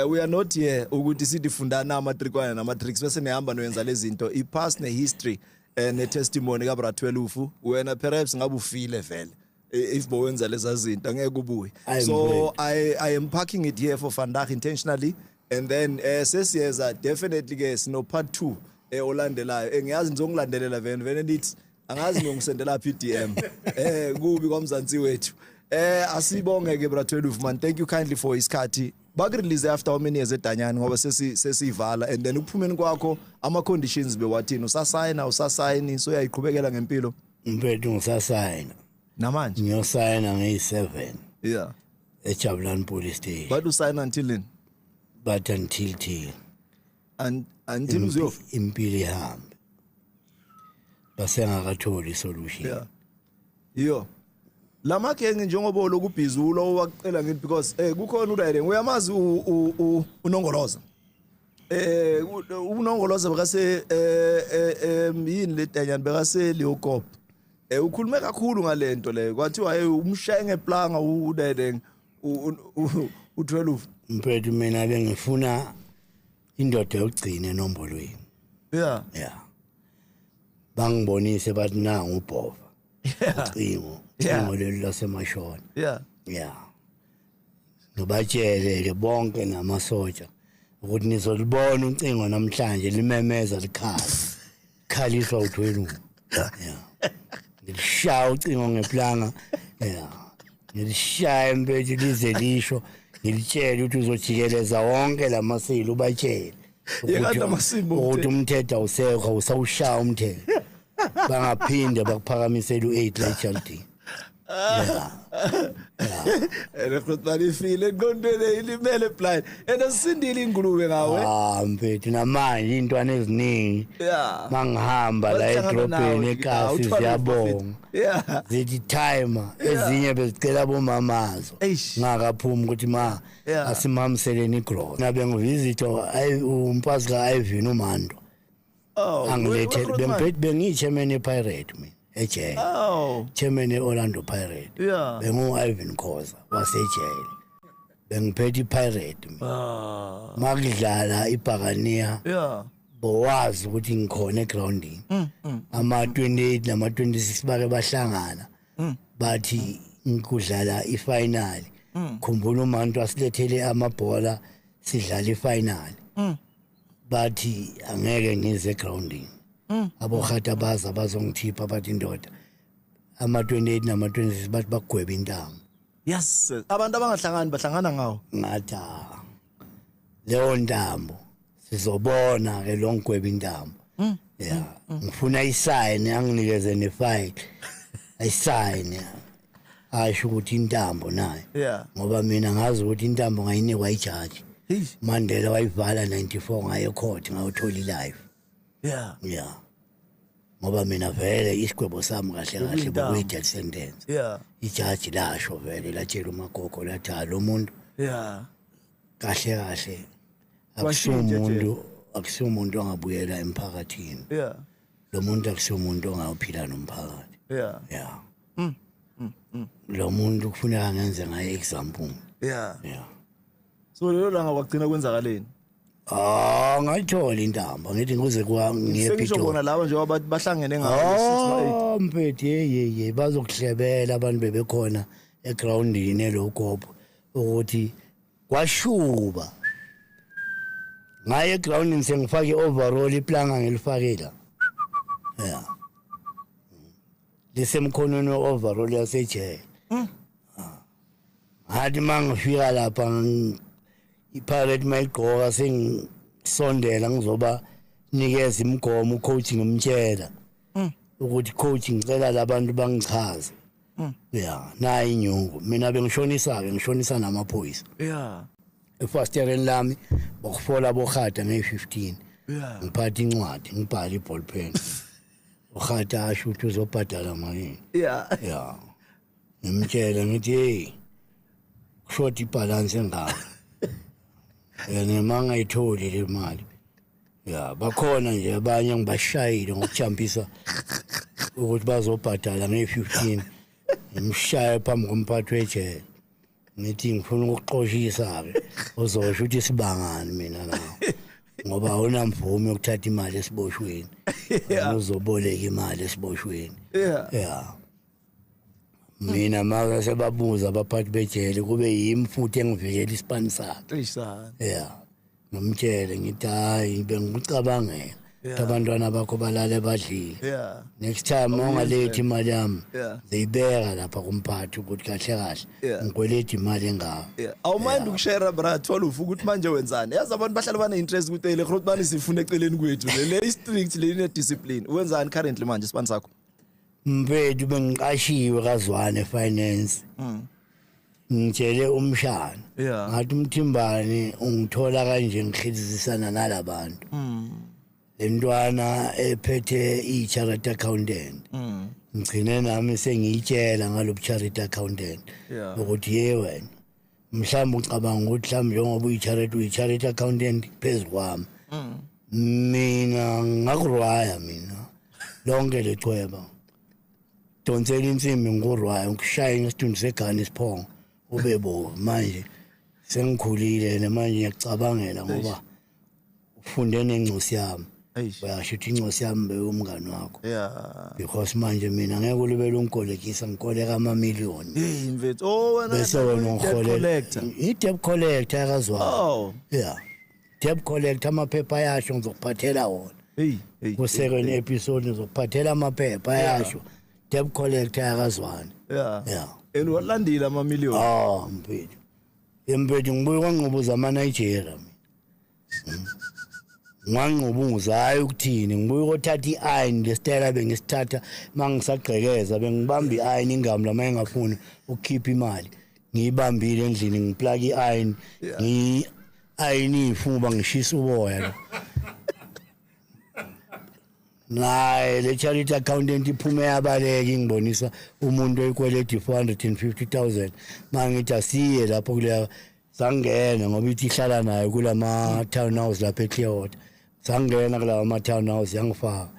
we are not here ukuthi sithi fundana ama-trick nama-tricks bese nihamba noyenza lezi zinto. I-past ne-history ne-testimony kabra 12, wena perhaps ngabe ufile vele. If bowenza leza zinto angeke ubuye. I'm So I am parking it here for vandag intentionally and then sesiyeza definitely ke sino part 2 olandelayo. Ngiyazi nizongilandelela vele vele, nithi angazi ngiyongisendela phi DM kubi kwamzansi wethu. Asibonge ke bra 12 man, thank you kindly for isikhathi. Bakurelease after how many years edanyani, ngoba sesivala, and then ukuphumeni kwakho ama conditions bewathini? Usasayina, usasayini, so uyayiqhubekela ngempilo? Mfethu, ngisasayina. Namanje? Ngiyosayina ngeyi-7 eJabulani Police Station. But usayina until nini? But until till And until uzofa. Impilo ihambe, basengakatholi isolution. Yeah, yo, lama genge njengoba lokhu busy ulo wakucela ngithi because kukhona uRayden, uyamazi unongoloza. Unongoloza bekase yini le danyana bekase Leokop. Ukhulume kakhulu ngalento leyo, kwathiwa hey, umshaye ngeplanga udedeng u12. Mfethu, mina bengifuna indoda yokugcina enombolweni. Yeah, bangibonise, bathi nangu ubhova, ucingo, ucingo lolu lasemashona. Yeah, ngibatshele ke bonke namasotsha ukuthi nizolibona ucingo namhlanje limemeza, likhala, khaliswa u12. Yeah, ngilishaya ucingo ngeplanga, yeah, ngilishaya mfethu lize lisho. Ngilitshele ukuthi uzojikeleza wonke lamaseli, ubatshele Yekade amasimba. Ukuthi umthetho awusekho, awusawushaya umthetho, bangaphinde bakuphakamisele u8 la eJardini, yeah. Ene Grootman ifile engqondweni, ilimele blind and asindile ingulube ngawe. Ah mfethu, namanje intwana eziningi mangihamba la edrobheni eKasi ziyabonga, zithi timer, ezinye bezicela bomamazo Eish. ngakaphumi ukuthi ma asimhamseleni igrowth nabe ngivisit umpazi ka-Ivan uMando. Oh, Angilethe Grootman. bengiphethe, bengiyi-chairman ye-Pirate mina ejele, chairman ye-Orlando Pirate. Bengu-Ivan Khoza wasejele, bengiphethe i-Pirate mina. Makudlala ibhakaniya, bowazi ukuthi ngikhona egroundini. Ama-28 nama-26 bake bahlangana, bathi ngikudlala ifinal. Khumbula uMantu asilethele amabhola sidlala ifinal, bathi angeke ngize egroundini. Abohata baza bazongithipha, bathi indoda, ama-28 nama-26 bathi bagweba intambo. Yes, abantu abangahlangani bahlangana ngawo. Ngathi, "Ah, leyo ntambo sizobona ke, lo ngigweba intambo ya, ngifuna isign, anginikeze nefile, ayisign, asho ukuthi intambo nayo, ngoba mina ngazi ukuthi intambo ngayinikwa ijaji." Hey. Mandela wayivala 94, ngaye court ngayothola ilife. Yeah, ngoba mina vele isigwebo sami kahle kahle Bekuyintambo. bekuyi-death sentence. Ijaji lasho vele, latshela umagogo, lathi, "Ha, lo muntu kahle kahle Washintsha. akusiwumuntu ongabuyela emphakathini. Lo muntu akusiwumuntu ongayophila nomphakathi. Yeah, lo muntu kufuneka ngenze ngaye example." Yeah. So lelo langa kwagcina kwenzakaleni? Ah, ngayithola intambo, ngithi ngize kwa ngiye Sengisho ePitori. bona laba njengoba bahlangene ngawo 6 no 8. Oh mfethu, hey hey hey, bazokuhlebela abantu bebekhona egroundini elokopho ukuthi kwashuba ngaye egroundini, sengifake overall, iplanga ngilifake la, yeah, lisemkhonweni we-overall yasejele. Ngathi uma ngifika lapha, i-Pirate mayigqoka, sengisondela ngizoba nikeza imigomo ucoach, ngimtshela ukuthi, "Coach, ngicela labantu bangichaze." Ya, nayi inyuku, mina bengishonisa-ke, ngishonisa namaphoyisa. Efasitereni lami bakufola bohata ngeyi-15. Ngiphatha incwadi, ngibhale i-ball pen, uhata asho ukuthi uzobhadala malini. Ya, ngimtshele ngithi, "Hey, kushoda ibhalansi engaka and uma ngayitholi le mali." Ya, bakhona nje abanye ngibashayile ngokujampisa ukuthi bazobhadala ngeyi-15, ngimshaye phambi komphathi wejele, ngithi, "Ngifuna ukukuxoshisa-ke, uzosho ukuthi sibangani mina nawe, ngoba awunamvume yokuthatha imali esiboshweni. Wena uzoboleka imali esiboshweni." Ya, mina maka sebabuza abaphathi bejele, kube yimi futhi engivikela isipani sakhe. Eish sana. Ya, ngimtshele ngithi, "Hayi, bengikucabangela ukuthi abantwana bakho balale badlile. Next time ungalethi imali yami, ziyibeka lapha kumphathi ukuthi kahle kahle ngikweleta imali engaka." Yeah. Awumind ukushare, bra 12, ukuthi manje wenzani? Yazi abantu bahlala bane interest ukuthi le Grootman sifuna eceleni kwethu. Le strict, le ine discipline. Wenzani currently manje isibani sakho? Mfethu, bengiqashiwe kaZwane Finance. Ngitshele umshana, ngathi, "Umthimbani ungithola kanje ngihilizisana nalabantu, lentwana ephethe i-chartered accountant." Ngigcine nami sengiyitshela ngalo chartered accountant ukuthi, "Ye wena, mhlawumbe ucabanga ukuthi mhlawumbe njengoba uyi-chartered accountant phezu kwami." Mina ngakurwaya mina lonke lechweba, donsela insimbi ngikurwaya, ngishaye ngesidumbu segane isiphongo ube bovu. Manje sengikhulile manje ngiyacabangela ngoba ufunde nengcosi yami. Uyasho ukuthi ingcosi yami bewumngani wakho. Because manje mina ngeke ulibele ungikolekisa, ngikoleka amamiliyoni. Hey mfethu, oh wena bese wena ungiholela i-debt collector yakazwana. Oh. Yeah. Debt collector, amaphepha ayasho, ngizokuphathela wona. Hey, hey. Ku-second episode ngizokuphathela amaphepha ayasho. Debt collector yakazwana. Yeah. Yeah. And walandile amamiliyoni. Ah, mfethu. Mfethu ngibuye kwangqubuza ama-Nigeria mina. Ngangqubuza hayi ukuthini, ngibuye ukothatha i-iron lesitayela bengisithatha mangisagqekeza, bengibamba i-iron ingami lama engafuni ukukhipha imali. Ngiyibambile endlini ngiplug i-iron, ngi-iron ifuba ngishisa uboya lo. Naye le charity accountant iphume yabaleka ingibonisa umuntu oyikweleta 450,000. Mangithi asiye lapho kuleya, sangena ngoba ithi ihlala nayo kulama townhouse lapha eClearwater. Sangena kulawa ama townhouse yangifaka.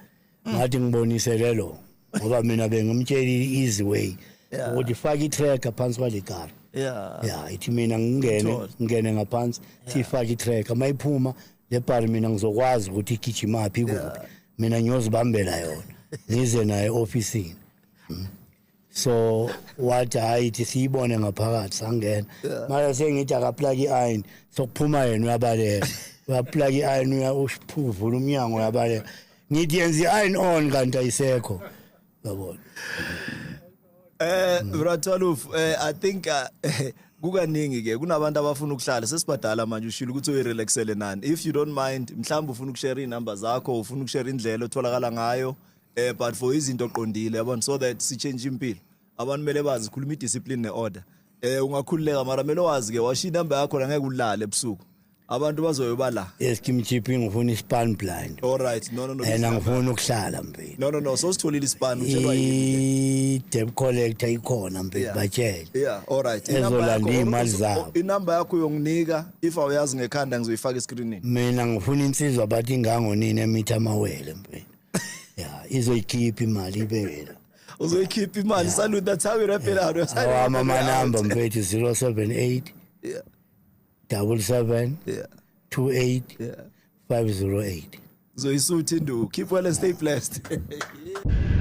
Ngathi ngibonise lelo ngoba mina bengimtshela easy way ukuthi faka i-tracker phansi kwale car. Yeah, ithi mina ngingene ngaphansi sifake i-tracker, mayiphuma le bar mina ngizokwazi ukuthi igijima phi kuphi. Mina ngiyozibambela yona ngize naye officeini. So wathi hayi siyibone ngaphakathi, sangena. Manje sengithi akaplug i-iron, sokuphuma yena uyabaleka. Uyaplug i-iron, uyavula umnyango uyabaleka. Ngithi yenza i-iron on kanti ayisekho. Yabona. Bra Twaluf, I think kukaningi ke kunabantu abafuna ukuhlala sesibadala manje, ushilo ukuthi uyirelaxele nani. If you don't mind, mhlawumbe ufuna ukushare inamba zakho, ufuna ukushare indlela otholakala ngayo, but for izinto oqondile yabona, so that si change impilo. Abantu kumele bazi khuluma idiscipline neorder. Ungakhululeka mara kumele wazi ke washiya inamba yakho la ngeke ulale ebusuku. Abantu bazoyoba la. Yes, Kim Chipping ngifuna ispan blind. All right. No. And angifuni ukuhlala mfethu. No. So sitholile ispan utshelwa yini? I-debt collector ikhona mfethu, batshele. Yeah, all right. Ezolanda imali zabo. Inamba yakho uyonginika if awuyazi ngekhanda ngizoyifaka escreenini. Mina ngifuna insizwa bathi ingangonini emitha amawele mfethu. Yeah, izoyikhipha imali ibekela. Uzoyikhipha imali. Salute, that's how we wrap it out. Awama manamba mfethu 078 77 28 508. Zoyisuthi ndu. Keep well and stay blessed.